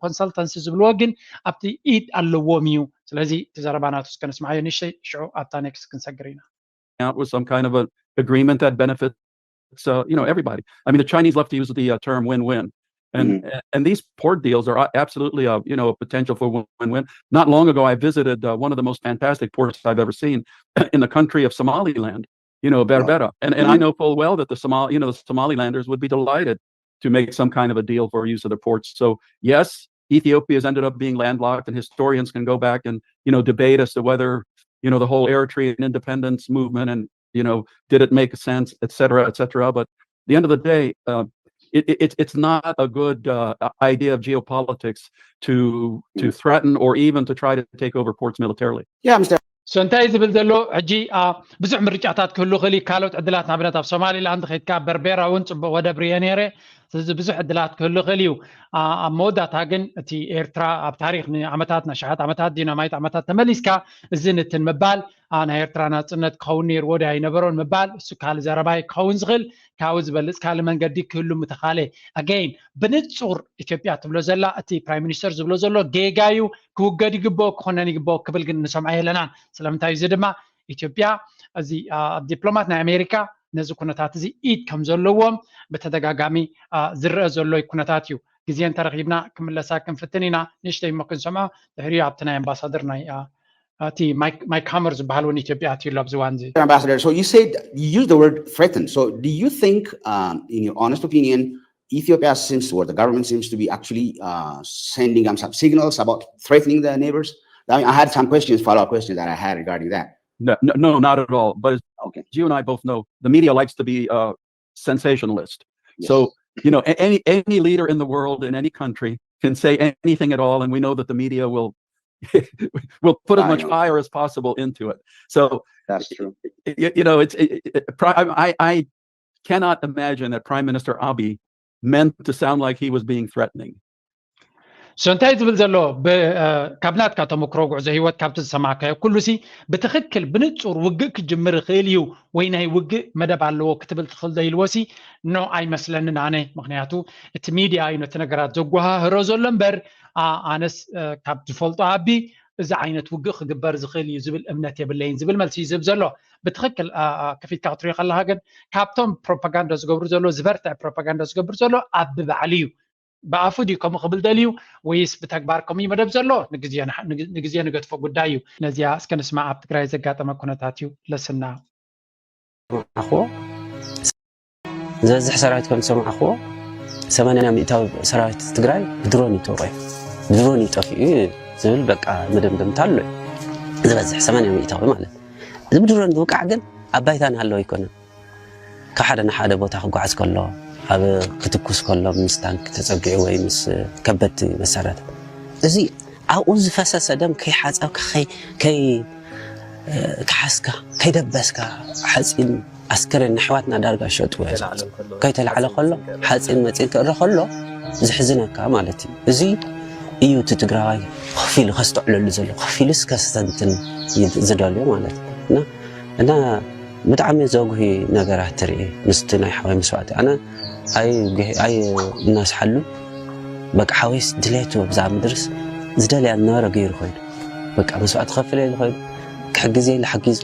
ኮንሳልታንሲ ዝብልዎ ግን ኣብቲ ኢድ ኣለዎም እዩ። ስለዚ እቲ ዘረባ ናቱ እስከ ንስማዓዮ ንእሽተይ፣ ሽዑ ኣብታ ኔክስት ክንሰግር ኢና። out with some kind of an agreement that benefits uh, you know, everybody. I mean, the Chinese love to use the uh, term win-win. And, and these port deals are absolutely a, you know, a potential for win-win. Not long ago, I visited uh, one of the most fantastic ports I've ever seen in the country of Somaliland, you know, Berbera. And, and I know full well that the Somal, you know, the Somalilanders would be delighted to make some kind of a deal for use of the ports. So yes, Ethiopia has ended up being landlocked, and historians can go back and, you know, debate as to whether, you know, the whole Eritrean independence movement and, you know, did it make sense, et cetera, et cetera. But at the end of the day, uh, it, it, it's not a good uh, idea of geopolitics to to threaten or even to try to take over ports militarily. Yeah, Mr. So እንታይ ዝብል ዘሎ ሕጂ ብዙሕ ምርጫታት ክህሉ ክእል እዩ። ካልኦት ዕድላት ንኣብነት ኣብ ሶማሊላንድ ከይድካ በርቤራ እውን ፅቡቅ ወደብ ርየ ነይረ። ስለዚ ብዙሕ ዕድላት ክህሉ ክእል እዩ። ኣብ መወዳእታ ግን እቲ ኤርትራ ኣብ ታሪክ ንዓመታት ንኣሽሓት ዓመታት ዲናማይት ዓመታት ተመሊስካ እዚ ንትን ምባል ናይ ኤርትራ ናፅነት ክኸውን ነይርዎ ዶ ኣይነበሮን ምባል እሱ ካልእ ዘረባ ክኸውን ዝኽእል። ካብኡ ዝበልፅ ካልእ መንገዲ ክህሉ ምተኻለ ኣገይን ብንፁር ኢትዮጵያ ትብሎ ዘላ እቲ ፕራይም ሚኒስተር ዝብሎ ዘሎ ጌጋ እዩ፣ ክውገድ ይግብኦ ክኾነን ይግብኦ ክብል ግን ንሰምዖ የለናን። ስለምንታይ እዚ ድማ ኢትዮጵያ እዚ ዲፕሎማት ናይ ኣሜሪካ ነዚ ኩነታት እዚ ኢድ ከም ዘለዎም ብተደጋጋሚ ዝረአ ዘሎ ኩነታት እዩ። ግዜ እንተረኺብና ክምለሳ ክንፍትን ኢና። ንእሽተይ እሞ ክንሰምዖ ድሕሪኡ ኣብቲ ናይ ኣምባሳደር ናይ እቲ ማይክ ሃመር ዝበሃል እውን ኢትዮጵያ ኣትዩ ኣሎ ኣብዚ እዋን እዚ። Ambassador, so you said you used the word threaten. So do you think, um, in your honest opinion, Ethiopia seems to, or the government seems to be actually uh, sending um, some signals about threatening the neighbors? I mean, I had some questions, follow-up questions that I had regarding that. No, no, no, not at all. But as, okay. As you and I both know, the media likes to be uh, sensationalist. Yes. So, you know, any any leader in the world in any country and say anything at all, and we know that the media will will put as much fire as possible into it. So that's true. You, you know, it's it, it, I, I cannot imagine that Prime Minister Abe meant to sound like he was being threatening. So እንታይ ዝብል ዘሎ ካብ ናትካ ተመክሮ ጉዕዞ ህይወት ካብቲ ዝሰማዕካዮ ኩሉ ሲ ብትኽክል ብንጹር ውግእ ክጅምር ይኽእል እዩ ወይ ናይ ውግእ መደብ ኣለዎ ክትብል ትኽእል ዶ ኢልዎ ሲ ኖ ኣይመስለንን ኣነ። ምክንያቱ እቲ ሚድያ እዩ ነቲ ነገራት ዘጓሃህሮ ዘሎ እምበር ኣነስ ካብ ዝፈልጦ ኣቢ እዚ ዓይነት ውግእ ክግበር ዝኽእል እዩ ዝብል እምነት የብለይን ዝብል መልሲ እዩ ዝህብ ዘሎ። ብትኽክል ከፊትካ ክትሪኦ ከለካ ግን ካብቶም ፕሮፓጋንዳ ዝገብሩ ዘሎ ዝበርትዐ ፕሮፓጋንዳ ዝገብር ዘሎ ኣቢ ባዕሉ እዩ። ብኣፉ ድዩ ከምኡ ክብል ደልዩ ወይስ ብተግባር ከምኡ እዩ መደብ ዘሎ ንግዜ ንገድፎ ጉዳይ እዩ። ነዚኣ እስከ ንስማዕ። ኣብ ትግራይ ዘጋጠመ ኩነታት እዩ ለስና ዝሰማዕኽዎ ዝበዝሕ ሰራዊት ከም ዝሰማዕኽዎ ሰማንያ ሚእታዊ ሰራዊት ትግራይ ብድሮን እዩ ተወቒዑ፣ ብድሮን እዩ ጠፊኡ ዝብል በቃ መደምደምታ ኣሎ። ዝበዝሕ ሰማንያ ሚእታዊ ማለት እዚ ብድሮን ዝውቃዕ ግን ኣብ ባይታ ንሃለወ ኣይኮነን። ካብ ሓደ ንሓደ ቦታ ክጓዓዝ ከሎ ኣብ ክትኩስ ከሎ ምስ ታንክ ተፀጊዑ ወይ ምስ ከበድቲ መሳርያታት እዚ ኣብኡ ዝፈሰሰ ደም ከይሓፀብካ ከይከሓስካ ከይደበስካ ሓፂን ኣስከሬን ንኣሕዋትና ዳርጋ ሸጥዎ እዮም። ከይተላዕለ ከሎ ሓፂን መፂን ክእረ ከሎ ዝሕዝነካ ማለት እዩ። እዚ እዩ እቲ ትግራዋይ ኮፍ ኢሉ ከስተዕለሉ ዘሎ፣ ኮፍ ኢሉስ ከስተንትን ዝደልዮ ማለት እዩ። እና ብጣዕሚ ዘጉሂ ነገራት ትርኢ ምስቲ ናይ ሓወይ መስዋእቲ። ኣነ ኣይ እናስሓሉ በቃ ሓወይስ ድሌቱ ኣብዛ ምድርስ ዝደልያ ዝነበረ ገይሩ ኮይኑ በቃ መስዋእቲ ከፍል ኢሉ ኮይኑ ክሕግዝ ኢሉ ሓጊዙ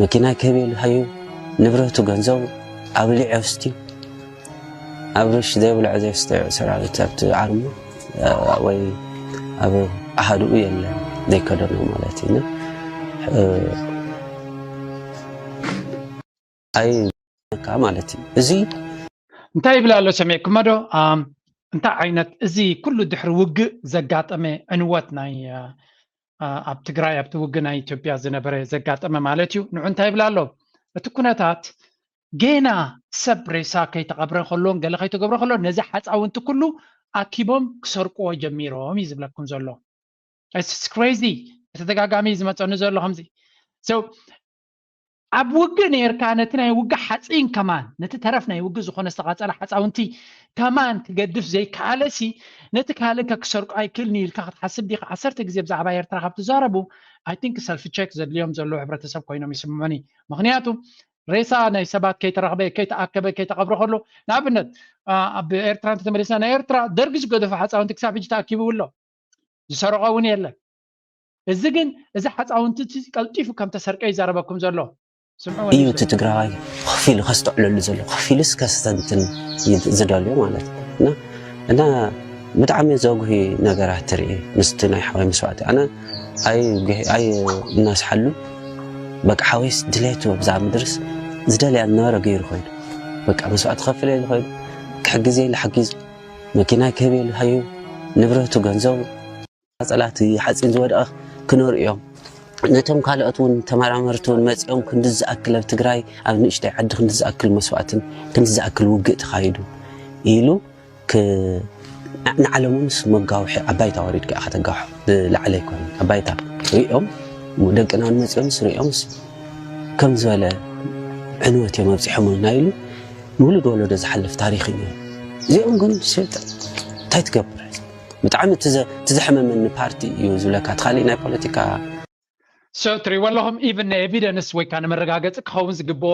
መኪና ክህብ ኢሉ ሃዩ ንብረቱ ገንዘቡ ኣብሊዑ ኣስትዩ ኣብ ርሽ ዘይብልዖ ዘይስተዮ ሰራዊት ኣብቲ ዓርሙ ወይ ኣብ ኣሃዱኡ የለን ዘይከደኖ ማለት እዩ። ኣይ ማለት እዩ እዚ እንታይ ይብል ኣሎ ሰሚዕኩሞ ዶ? እንታይ ዓይነት እዚ ኩሉ ድሕሪ ውግእ ዘጋጠመ ዕንወት ናይ ኣብ ትግራይ ኣብቲ ውግእ ናይ ኢትዮጵያ ዝነበረ ዘጋጠመ ማለት እዩ። ንዑ እንታይ ይብል ኣሎ? እቲ ኩነታት ጌና ሰብ ሬሳ ከይተቐብረ ከሎን ገለ ከይተገብረ ከሎ ነዚ ሓፃውንቲ ኩሉ ኣኪቦም ክሰርቅዎ ጀሚሮም እዩ ዝብለኩም ዘሎ። It's crazy። ብተደጋጋሚ ዝመፀኒ ዘሎ ከምዚ so ኣብ ውግእ ነርካ ነቲ ናይ ውግእ ሓፂን ከማን ነቲ ተረፍ ናይ ውግእ ዝኾነ ዝተቃፀለ ሓፃውንቲ ከማን ክገድፍ ዘይከኣለሲ ነቲ ካልእ ከክሰርቁ ኣይክእልን እዩ ኢልካ ክትሓስብ ዲካ? ዓሰርተ ግዜ ብዛዕባ ኤርትራ ካብ ትዛረቡ I think self check ዘድልዮም ዘለዉ ሕብረተሰብ ኮይኖም ይስምዑኒ። ምክንያቱ ሬሳ ናይ ሰባት ከይተረኽበ ከይተኣከበ ከይተቐብረ ከሎ ንኣብነት ኣብ ኤርትራ እንተተመሊስና ናይ ኤርትራ ደርጊ ዝገደፉ ሓፃውንቲ ክሳብ ሕጂ ተኣኪቡ ኣሎ። ዝሰረቐ እውን የለን። እዚ ግን እዚ ሓፃውንቲ ቀልጢፉ ከም ተሰርቀ ይዛረበኩም ዘሎ። እዩ እቲ ትግራዋይ ኮፍ ኢሉ ከስተዕለሉ ዘሎ፣ ኮፍ ኢሉስ ከስተንትን ዝደልዮ ማለት እና እና ብጣዕሚ ዘጉሂ ነገራት ትርኢ ምስቲ ናይ ሓወይ መስዋእቲ። ኣነ ኣይ እናስሓሉ በቃ ሓወይስ ድሌቱ ኣብዛ ምድርስ ዝደልያ ዝነበረ ገይሩ ኮይኑ በቃ መስዋእቲ ከፍል ኢሉ ኮይኑ ክሕግዝ ኢሉ ሓጊዙ መኪና ክህብ ኢሉ ሃዩ ንብረቱ ገንዘቡ ጸላቲ ሓፂን ዝወደቐ ክነርእዮም ነቶም ካልኦት እውን ተመራመርቲ እውን መፂኦም ክንዲ ዝኣክል ኣብ ትግራይ ኣብ ንእሽተይ ዓዲ ክንዲ ዝኣክል መስዋእትን ክንዲ ዝኣክል ውግእ ተኻይዱ ኢሉ ንዓለም ውንስ መጋውሒ ኣባይታ ወሪድካ ኢኻ ተጋውሖ ብላዕለ ኣይኮነ ኣባይታ ሪኦም ደቅና ንመፂኦምስ ሪኦምስ ከም ዝበለ ዕንወት እዮም ኣብፂሖምና ኢሉ ንውሉድ ወለዶ ዝሓልፍ ታሪክ እዩ። እዚኦም ግን ሰይጣን እንታይ ትገብር ብጣዕሚ ትዘሕመመኒ ፓርቲ እዩ ዝብለካ እቲ ካሊእ ናይ ፖለቲካ so ትሪእዎ ኣለኹም even ናይ ኤቪደንስ ወይ ከዓ ንመረጋገፂ ክኸውን ዝግብኦ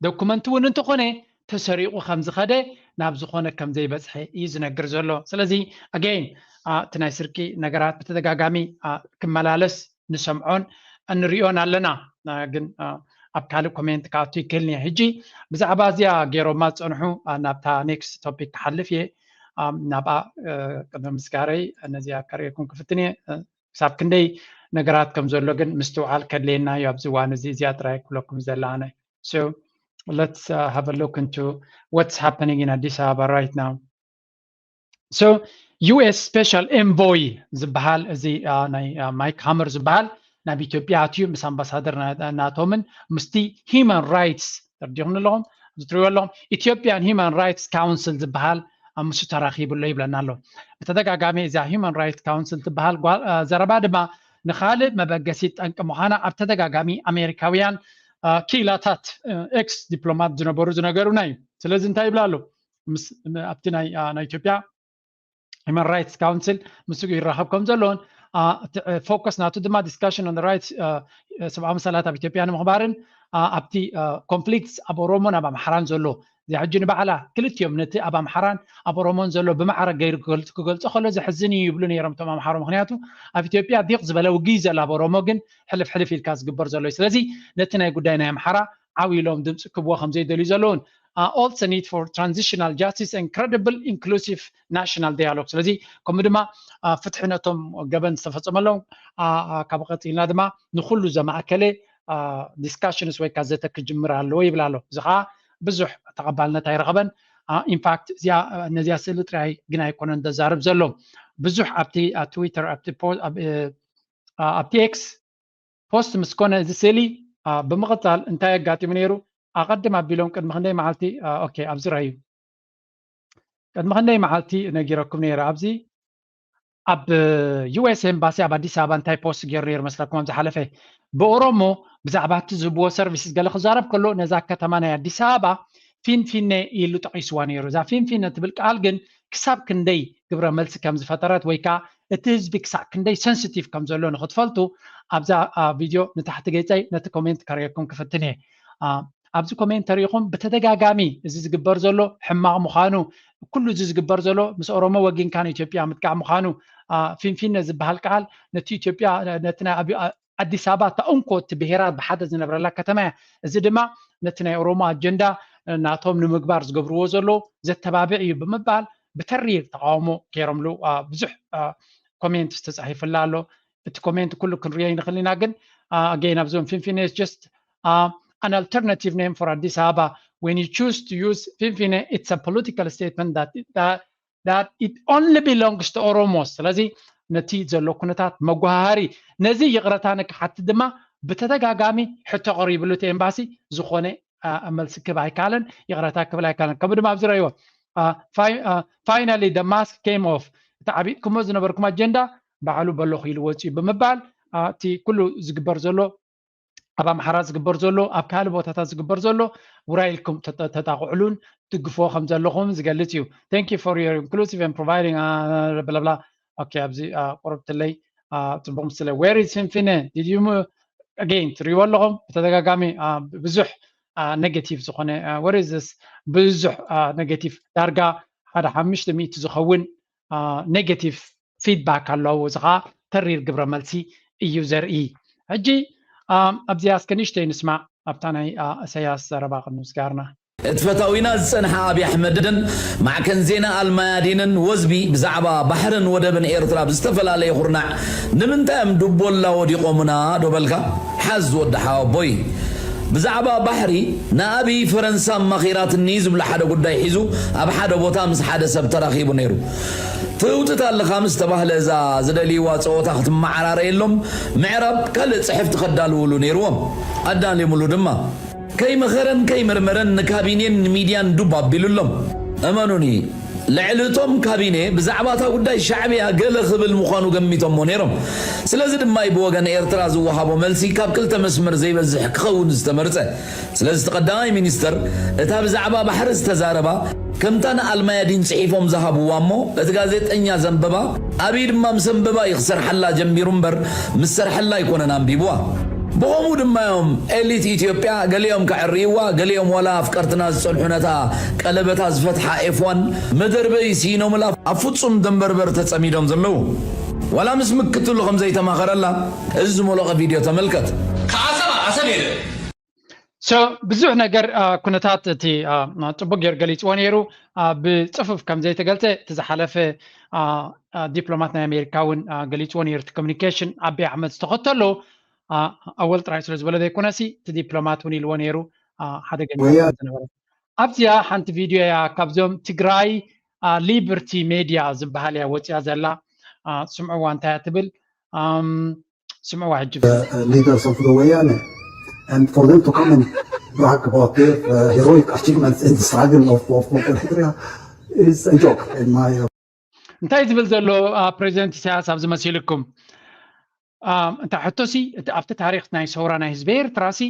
ዶኩመንት እውን እንተኾነ ተሰሪቑ ከም ዝኸደ ናብ ዝኾነ ከም ዘይበፅሐ እዩ ዝነግር ዘሎ። ስለዚ ኣገይን እቲ ናይ ስርቂ ነገራት ብተደጋጋሚ ክመላለስ ንሰምዖን እንሪኦን ኣለና። ግን ኣብ ካልእ ኮሜንት ክኣቱ ይክእልኒ ሕጂ ብዛዕባ እዚኣ ገይሮማ ዝፀንሑ ናብታ ኔክስት ቶፒክ ክሓልፍ እየ። ናብኣ ቅድሚ ምስጋረይ ነዚኣ ከርእየኩም ክፍትን እየ። ክሳብ ክንደይ ነገራት ከም ዘሎ ግን ምስትውዓል ከድልየና እዩ ኣብዚ እዋን እዚ እዚኣ ጥራይ ክብለኩም ዘላ ኣነ። So let's uh, have a look into what's happening in Addis Ababa right now. So U S special envoy ዝበሃል እዚ ናይ ማይክ ሃመር ዝበሃል ናብ ኢትዮጵያ ኣትዩ ምስ ኣምባሳደር ናቶምን ምስቲ ሂማን ራይትስ ተርዲኹም ኣለኹም እዚ ትሪእዎ ኣለኹም ኢትዮጵያን ሂማን ራይትስ ካውንስል ዝበሃል ምስ ተራኺቡ ኣሎ ይብለና ኣሎ። ብተደጋጋሚ እዛ Human Rights Council ትበሃል ዘረባ ድማ ንኻልእ መበገሲ ጠንቂ ምዃና ኣብ ተደጋጋሚ ኣሜሪካውያን ክኢላታት፣ ኤክስ ዲፕሎማት ዝነበሩ ዝነገሩና እዩ። ስለዚ እንታይ ይብላ ኣሎ? ኣብቲ ናይ ኢትዮጵያ Human Rights Council ምስ ይራኸብ ከም ዘለውን ፎከስ ናቱ ድማ discussion on the rights፣ ሰብኣዊ መሰላት ኣብ ኢትዮጵያ ንምኽባርን ኣብቲ ኮንፍሊክትስ ኣብ ኦሮሞን ኣብ ኣምሓራን ዘሎ እዚኣ ሕጂ ንባዕላ ክልቲኦም ነቲ ኣብ ኣምሓራን ኣብ ኦሮሞን ዘሎ ብማዕረ ገይሩ ክገልጾ ከሎ ዘሕዝን እዩ ይብሉ ነይሮም እቶም ኣምሓሩ። ምክንያቱ ኣብ ኢትዮጵያ ዲቕ ዝበለ ውግእ ዘሎ ኣብ ኦሮሞ ግን ሕልፍ ሕልፍ ኢልካ ዝግበር ዘሎ እዩ። ስለዚ ነቲ ናይ ጉዳይ ናይ ኣምሓራ ዓው ኢሎም ድምፂ ክብዎ ከም ዘይደልዩ ዘለውን also need for transitional justice and credible inclusive national dialogue። ስለዚ ከምኡ ድማ ፍትሒ ነቶም ገበን ዝተፈፀመሎም ካብ ቀፂልና ድማ ንኩሉ ዘማእከለ discussions ወይ ከዓ ዘተ ክጅምር ኣለዎ ይብል ኣሎ። እዚ ከዓ ብዙሕ ተቐባልነት ኣይረኸበን። ኢንፋክት እዚኣ ነዚኣ ስእሊ ጥራይ ግን ኣይኮነን ዘዛርብ ዘሎ። ብዙሕ ኣብቲ ትዊተር ኣብቲ ኤክስ ፖስት ምስ ኮነ እዚ ስእሊ ብምቕፃል እንታይ ኣጋጢሙ ነይሩ? ኣቐድም ኣቢሎም ቅድሚ ክንደይ መዓልቲ ኦኬ ኣብዚ ረኣዩ ቅድሚ ክንደይ መዓልቲ ነጊረኩም ነይረ ኣብዚ ኣብ ዩኤስ ኤምባሲ ኣብ ኣዲስ ኣበባ እንታይ ፖስት ገይሩ ነይሩ መስለኩም ኣብ ዝሓለፈ? ብኦሮሞ ብዛዕባ እቲ ዝህብዎ ሰርቪስስ ገለ ክዛረብ ከሎ ነዛ ከተማ ናይ ኣዲስ ኣበባ ፊንፊነ ኢሉ ጠቒስዋ ነይሩ። እዛ ፊንፊነ ትብል ቃል ግን ክሳብ ክንደይ ግብረ መልሲ ከም ዝፈጠረት ወይ ከዓ እቲ ህዝቢ ክሳብ ክንደይ ሰንስቲቭ ከም ዘሎ ንክትፈልጡ ኣብዛ ቪድዮ ንታሕቲ ገይፀይ ነቲ ኮሜንት ከርእየኩም ክፍትን እየ። ኣብዚ ኮሜንት ተሪኢኹም ብተደጋጋሚ እዚ ዝግበር ዘሎ ሕማቕ ምዃኑ ኩሉ እዚ ዝግበር ዘሎ ምስ ኦሮሞ ወጊንካ ንኢትዮጵያ ምጥቃዕ ምዃኑ ፊንፊነ ዝበሃል ቃል ነቲ ኢትዮጵያ ነቲ ናይ ኣዲስ ኣበባ እታ እንኮ እቲ ብሄራት ብሓደ ዝነብረላ ከተማ እያ። እዚ ድማ ነቲ ናይ ኦሮሞ ኣጀንዳ ናቶም ንምግባር ዝገብርዎ ዘሎ ዘተባብዕ እዩ ብምባል ብተሪር ተቃውሞ ገይሮምሉ ብዙሕ ኮሜንት ተፃሒፍላ ኣሎ። እቲ ኮሜንት ኩሉ ክንሪኦ ይንኽእል ኢና ግን ኣገይን ኣብዞም ፊንፊነ just an alternative name for ኣዲስ ኣበባ when you choose to use ፊንፊነ it's a political statement that that it only belongs to ኦሮሞ። ስለዚ ነቲ ዘሎ ኩነታት መጓሃሃሪ ነዚ ይቕረታ ንክሓትት ድማ ብተደጋጋሚ ሕቶ ቀሪብሉ እቲ ኤምባሲ ዝኾነ መልሲ ክብ ኣይካለን ይቕረታ ክብል ኣይካለን ከምኡ ድማ ኣብዚ ረእይዎ finally the mask came off እቲ ዓቢጥኩሞ ዝነበርኩም ኣጀንዳ ባዕሉ በሎ ክኢሉ ወፅዩ ብምባል እቲ ኩሉ ዝግበር ዘሎ ኣብ ኣምሓራ ዝግበር ዘሎ ኣብ ካልእ ቦታታት ዝግበር ዘሎ ውራይ ኢልኩም ተጣቕዕሉን ትድግፍዎ ከም ዘለኹም ዝገልፅ እዩ። Thank you for your inclusive and providing ብለብላ ኦኬ ኣብዚ ቁርብትለይ ፅቡቅ ምስለ where is ፊንፊነ did you again ትሪእዎ ኣለኹም ብተደጋጋሚ ብዙሕ negative ዝኾነ where is this ብዙሕ negative ዳርጋ ሓደ ሓሙሽተ ሚእቲ ዝኸውን negative feedback ኣለዎ እዚ ከዓ ተሪር ግብረ መልሲ እዩ ዘርኢ። ሕጂ ኣብዚኣ እስከ ንእሽተይ ንስማዕ ኣብታ ናይ እሰያስ ዘረባ ቅድሚ ምስጋርና። እቲ ፈታዊና ዝጸንሐ ኣብይ ኣሕመድን ማዕከን ዜና ኣልማያዲንን ወዝቢ ብዛዕባ ባሕርን ወደብን ኤርትራ ብዝተፈላለየ ኩርናዕ ንምንታይ እዮም ዱቦላ ወዲቖሙና ዶ በልካ? ሓዝ ወዲ ሓወቦይ። ብዛዕባ ባሕሪ ንኣብይ ፈረንሳ ኣማኺራትኒ ዝብሎ ሓደ ጉዳይ ሒዙ ኣብ ሓደ ቦታ ምስ ሓደ ሰብ ተራኺቡ ነይሩ። ትህውትት ኣለኻ ምስ ተባህለ እዛ ዝደልይዋ ጸወታ ክትመዓራረየሎም ምዕራብ ካልእ ጽሕፍቲ ከዳልውሉ ነይርዎም። ኣዳልዮምሉ ድማ። ከይመኸረን ከይመርመረን ንካቢኔን ንሚድያን ዱብ ኣቢሉሎም። እመኑኒ ልዕሊ እቶም ካቢኔ ብዛዕባ እታ ጉዳይ ሻዕብያ ገለ ክብል ምዃኑ ገሚቶሞ ነይሮም። ስለዚ ድማ እዩ ብወገን ኤርትራ ዝወሃቦ መልሲ ካብ ክልተ መስመር ዘይበዝሕ ክኸውን ዝተመርጸ። ስለዚ እቲ ቀዳማይ ሚኒስተር እታ ብዛዕባ ባሕሪ ዝተዛረባ ከምታ ንኣልማያዲን ጽሒፎም ዝሃብዋ እሞ እቲ ጋዜጠኛ ዘንበባ ኣብይ ድማ ምስ ኣንበባ እዩ ክሰርሓላ ጀሚሩ እምበር ምስ ሰርሐላ ኣይኮነን ኣንቢብዋ። ብኸምኡ ድማ እዮም ኤሊት ኢትዮጵያ ገሊኦም ከዕርይዋ ገሊኦም ዋላ ኣፍቀርትና ዝጸንሑ ነታ ቀለበታ ዝፈትሓ ኤፍዋን መደርበይ ስኢኖምላ ኣብ ፍጹም ደንበርበር ተጸሚዶም ዘለዉ። ዋላ ምስ ምክትሉ ከም ዘይተማኸረላ እዚ ዝመለቐ ቪድዮ ተመልከት። ከዓሰብ ኣሰብ የለ። So ብዙሕ ነገር ኩነታት እቲ ጽቡቅ ገይሩ ገሊፅዎ ነይሩ። ብፅፉፍ ከም ዘይተገልፀ እቲ ዝሓለፈ ዲፕሎማት ናይ ኣሜሪካ እውን ገሊፅዎ ነይሩ። እቲ ኮሚኒኬሽን ኣቢ ኣሕመድ ዝተኸተሎ ኣወል ጥራይ ስለ ዝበለ ዘይኮነሲ እቲ ዲፕሎማት እውን ኢልዎ ነይሩ ሓደገኛ ዝነበረ። ኣብዚኣ ሓንቲ ቪድዮ እያ ካብዞም ትግራይ ሊበርቲ ሜድያ ዝበሃል እያ ወፅያ ዘላ። ስምዕዋ እንታይ እያ ትብል? ስምዕዋ ሕጂ። Leaders of the Wayane and for them to come and brag about their uh, heroic achievements in the struggle of, of, of Eritrea. is a joke in my እንታይ ዝብል ዘሎ ፕሬዚደንት ኢሳያስ ኣብዚ መሲልኩም? እንታይ ሕቶሲ ኣብቲ ታሪክ ናይ ሰውራ ናይ ህዝቢ ኤርትራሲ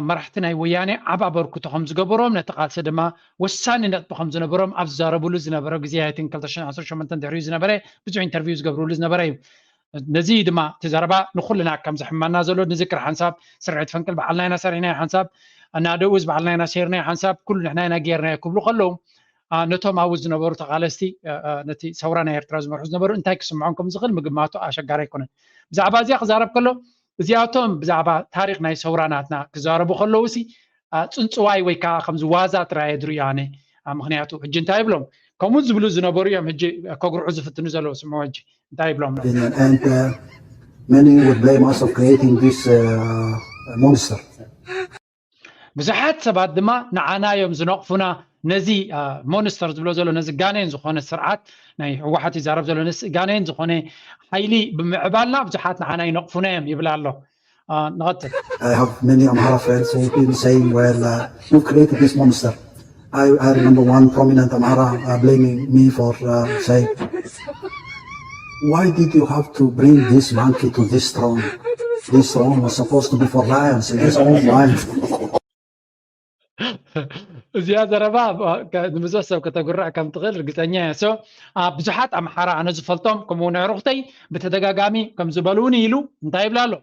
መራሕቲ ናይ ወያኔ ዓብ ኣበርክቶ ከም ዝገበሮም ነቲ ቃልሲ ድማ ወሳኒ ነጥቢ ከም ዝነበሮም ኣብ ዝዛረብሉ ዝነበረ ግዜ ኣይትን ክልተ ሽሕን ዓሰርተ ሸሞንተን ድሕሪኡ ዝነበረ ብዙሕ ኢንተርቪው ዝገብርሉ ዝነበረ እዩ። ነዚ ድማ እቲ ዘረባ ንኩልና ከም ዘሕመና ዘሎ ንዝክር ሓንሳብ ስርዒት ፈንቅል በዓልና ኢና ሰሪሕናዮ ሓንሳብ ናደኡዝ በዓልና ኢና ሴርናዮ ሓንሳብ ኩሉ ንሕና ኢና ጌርናዮ ክብሉ ከለዉ ነቶም ኣብኡ ዝነበሩ ተቓለስቲ ነቲ ሰውራ ናይ ኤርትራ ዝመርሑ ዝነበሩ እንታይ ክስምዖም ከም ዝኽእል ምግማቱ ኣሸጋሪ ኣይኮነን። ብዛዕባ እዚኣ ክዛረብ ከሎ እዚኣቶም ብዛዕባ ታሪክ ናይ ሰውራ ናትና ክዛረቡ ከለዉ ሲ ጽንፅዋይ ወይ ከዓ ከምዚ ዋዛ ጥራየ ድርዩ ኣነ ምክንያቱ ሕጂ እንታይ ይብሎም ከምኡ ዝብሉ ዝነበሩ እዮም ሕጂ ከጉርዑ ዝፍትኑ ዘለዉ ስምዑ ሕጂ እንታይ ይብሎም and uh, many would blame us of creating this uh, monster. ብዙሓት ሰባት ድማ ንዓና እዮም ዝነቕፉና ነዚ ሞንስተር ዝብሎ ዘሎ ነዚ ጋኔን ዝኾነ ስርዓት ናይ ህወሓት ይዛረብ ዘሎ ነዚ ጋኔን ዝኾነ ሓይሊ ብምዕባልና ብዙሓት ንዓና ይነቕፉና እዮም ይብል ኣሎ። ንቐፅል። I have many Amhara friends who've been saying, well, uh, you've created this monster. I, I remember one prominent Amhara uh, blaming me for uh, saying, why did you have to bring this monkey to this throne? This throne was supposed to be for lions in his own mind. እዚኣ ዘረባ ንብዙሕ ሰብ ከተጉርዕ ከም ትኽእል ርግፀኛ እየ። ብዙሓት ኣምሓራ ኣነ ዝፈልጦም ከምኡ ንዕሩኽተይ ብተደጋጋሚ ከም ዝበልውኒ ኢሉ እንታይ ይብላ ኣሎ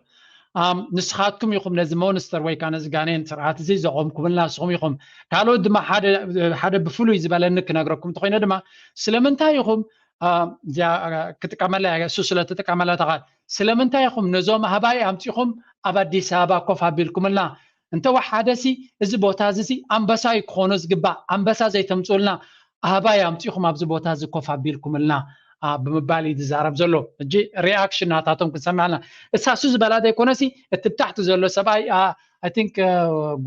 ንስኻትኩም ኢኹም ነዚ ሞንስተር ወይ ከዓ ነዚ ጋኔን ስርዓት እዚ ዘቆምኩምልና ንስኹም ኢኹም። ካልኦት ድማ ሓደ ብፍሉይ ዝበለኒ ክነግረኩም እንተኮይነ ድማ ስለምንታይ ኢኹም እዚኣ ክጥቀመላ እሱ ስለ ትጥቀመላ ተቃል ስለምንታይ ኢኹም ነዞም ኣህባይ ኣምፂኹም ኣብ ኣዲስ ኣበባ ኮፍ ኣቢልኩምልና እንተወሓደሲ እዚ ቦታ እዚ ኣንበሳ እዩ ክኾኖ ዝግባእ ኣንበሳ ዘይተምፅኡልና ኣህባይ ኣምፂኹም ኣብዚ ቦታ እዚ ኮፍ ኣቢልኩምልና ብምባል እዩ ዝዛረብ ዘሎ። ሕጂ ሪኣክሽን ናታቶም ክንሰምዕ ኣለና። እሳ እሱ ዝበላ ዘይኮነሲ እቲ ብታሕቲ ዘሎ ሰብኣይ I think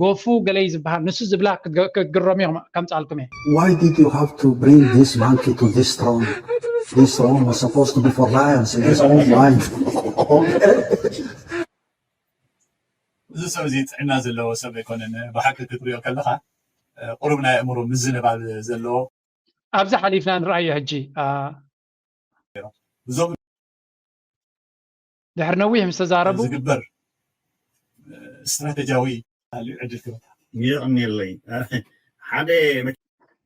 ጎፉ ገለይ ዝበሃል ንሱ ዝብላ ክትግረሙ ኢኹም ከምፃልኩም እየ። Why did you have to bring this monkey to this throne? This throne was supposed to be for lions in his own mind. እዚ ሰብ እዚ ጥዕና ዘለዎ ሰብ ኣይኮነን። ብሓቂ ክትሪኦ ከለካ ቁሩብ ናይ ኣእምሮ ምዝንባል ዘለዎ ኣብዚ ሓሊፍና ንርኣዮ ሕጂ እዞም ድሕሪ ነዊሕ ምስ ተዛረቡ ዝግበር ስትራተጂያዊ ዕድል ክበታ የቕንየለይ ሓደ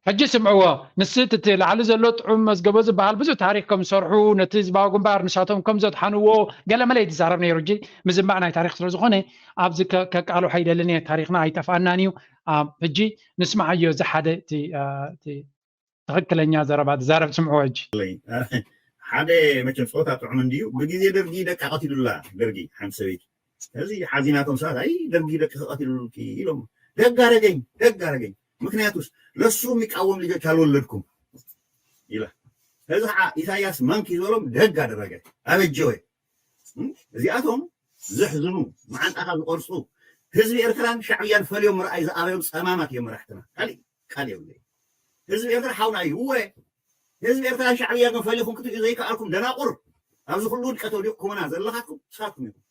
ሕጂ ስምዕዎ ንስት እቲ ላዕሊ ዘሎ ጥዑም መዝገቦ ዝበሃል ብዙሕ ታሪክ ከም ዝሰርሑ ነቲ ህዝባዊ ግንባር ንሳቶም ከም ዘድሓንዎ ገለመለ ይትዛረብ ነይሩ እጂ ምዝማዕ ናይ ታሪክ ስለ ዝኾነ ኣብዚ ከቃልሖ ኣይደልን እየ ታሪክና ኣይጠፍኣናን እዩ ሕጂ ንስማዓዮ እዚ ሓደ ትኽክለኛ ዘረባ ትዛረብ ስምዕዎ ሕጂ ሓደ መቸም ፀወታ ጥዑም እንድዩ ብግዜ ደርጊ ደቃ ቀቲሉላ ደርጊ ሓንቲ ሰበይቲ እዚ ሓዚናቶም ሰባት ኣይ ደርጊ ደቂ ከቐትሉልኪ ኢሎም ደግ አረገኝ ደግ አረገኝ ምክንያቱስ ለሱ የሚቃወም ልጆች አልወለድኩም ይላል እዚ ከዓ ኢሳያስ መንክ ይዞሎም ደግ አደረገ አበጀወ እዚኣቶም ዘሕዝኑ መዓንጣኻ ዝቆርፁ ህዝቢ ኤርትራን ሻዕብያን ፈልዮም ምርኣይ ዝኣበዮም ፀማማት እዮም መራሕትና ካሊእ ቃል የብለይ ህዝቢ ኤርትራ ሓውና እዩ እወ ህዝቢ ኤርትራ ሻዕብያ ግን ፈሊኹም ክትሪኡ ዘይከኣልኩም ደናቁር ኣብዚ ኩሉ ውድቀት ወዲቕኩምና ዘለኻትኩም ንስኻትኩም ኢኹም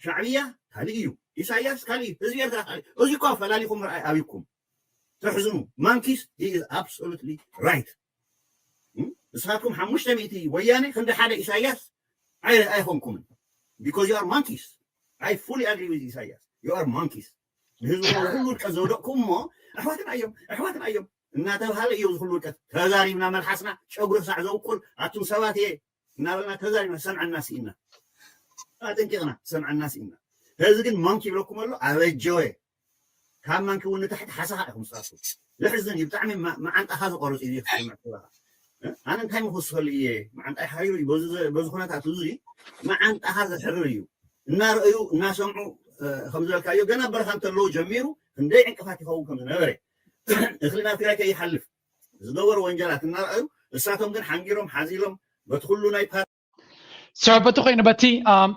ሻዕብያ ካሊእ እዩ ኢሳያስ ካሊእ ህዝቢ ኤርትራ ካሊእ እዚ እኳ ፈላሊኹም ምርኣይ ኣብይኩም ተሕዝኑ monkeys he is absolutely right ንስኻትኩም ሓሙሽተ ሚእቲ ወያነ ክንዲ ሓደ ኢሳያስ ኣይኮንኩምን because you are monkeys I fully agree with ኢሳያስ you are monkeys ንህዝቢ ኩሉ ውድቀት ዘውደቕኩም እሞ ኣሕዋትና እዮም ኣሕዋትና እዮም እናተባሃለ እዮም ዝኩሉ ውድቀት ተዛሪብና መልሓስና ጨጉሪ ክሳዕ ዘውቁል ኣቱም ሰባት እየ እናበልና ተዛሪብና ሰምዐና ስኢና ኣጠንቂቕና ሰምዐና ስኢና ህዚ ግን መንክ ይብለኩም ኣሎ ኣበጀወ ካብ መንክ እውን ንታሕቲ ሓሳኻ ኢኹም ዝፃሱ ዘሕዝን እዩ ብጣዕሚ መዓንጣኻ ዝቆርፅ እዩ ክሰምዕ ኣነ እንታይ ምክስከሉ እየ መዓንጣይ ሓሪሩ እዩ በዚ ኩነታት እዚ መዓንጣኻ ዘሕርር እዩ እናረኣዩ እናሰምዑ ከም ዝበልካዮ ገና በረኻ እንተለዉ ጀሚሩ ክንደይ ዕንቅፋት ይኸውን ከም ዝነበረ እኽሊ ናብ ትግራይ ከይሓልፍ ዝገበሩ ወንጀላት እናረኣዩ እሳቶም ግን ሓንጊሮም ሓዚሎም በቲ ኩሉ ናይ ሰበበቲ ኮይኑ በቲ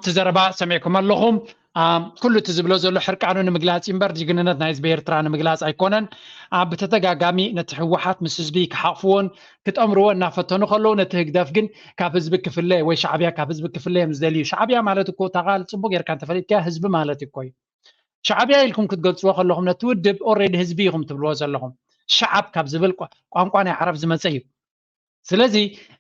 ትዘረባ ሰሚዕኩም ኣለኹም ኩሉ እቲ ዝብሎ ዘሎ ሕርቃኑ ንምግላፅ እምበር ጅግንነት ናይ ህዝቢ ኤርትራ ንምግላፅ ኣይኮነን ብተደጋጋሚ ነቲ ህወሓት ምስ ህዝቢ ክሓቕፍዎን ክጠምርዎ እናፈተኑ ከለዉ ነቲ ህግደፍ ግን ካብ ህዝቢ ክፍለ ወይ ሻዕብያ ካብ ህዝቢ ክፍለ እዮም ዝደልዩ ሻዕብያ ማለት እኮ ታቃል ፅቡቅ ጌርካ እንተፈሊጥካያ ህዝቢ ማለት እኮ እዩ ሻዕብያ ኢልኩም ክትገልፅዎ ከለኹም ነቲ ውድብ already ህዝቢ ኢኹም ትብልዎ ዘለኹም ሸዓብ ካብ ዝብል ቋንቋ ናይ ዓረብ ዝመፀ እዩ። ስለዚ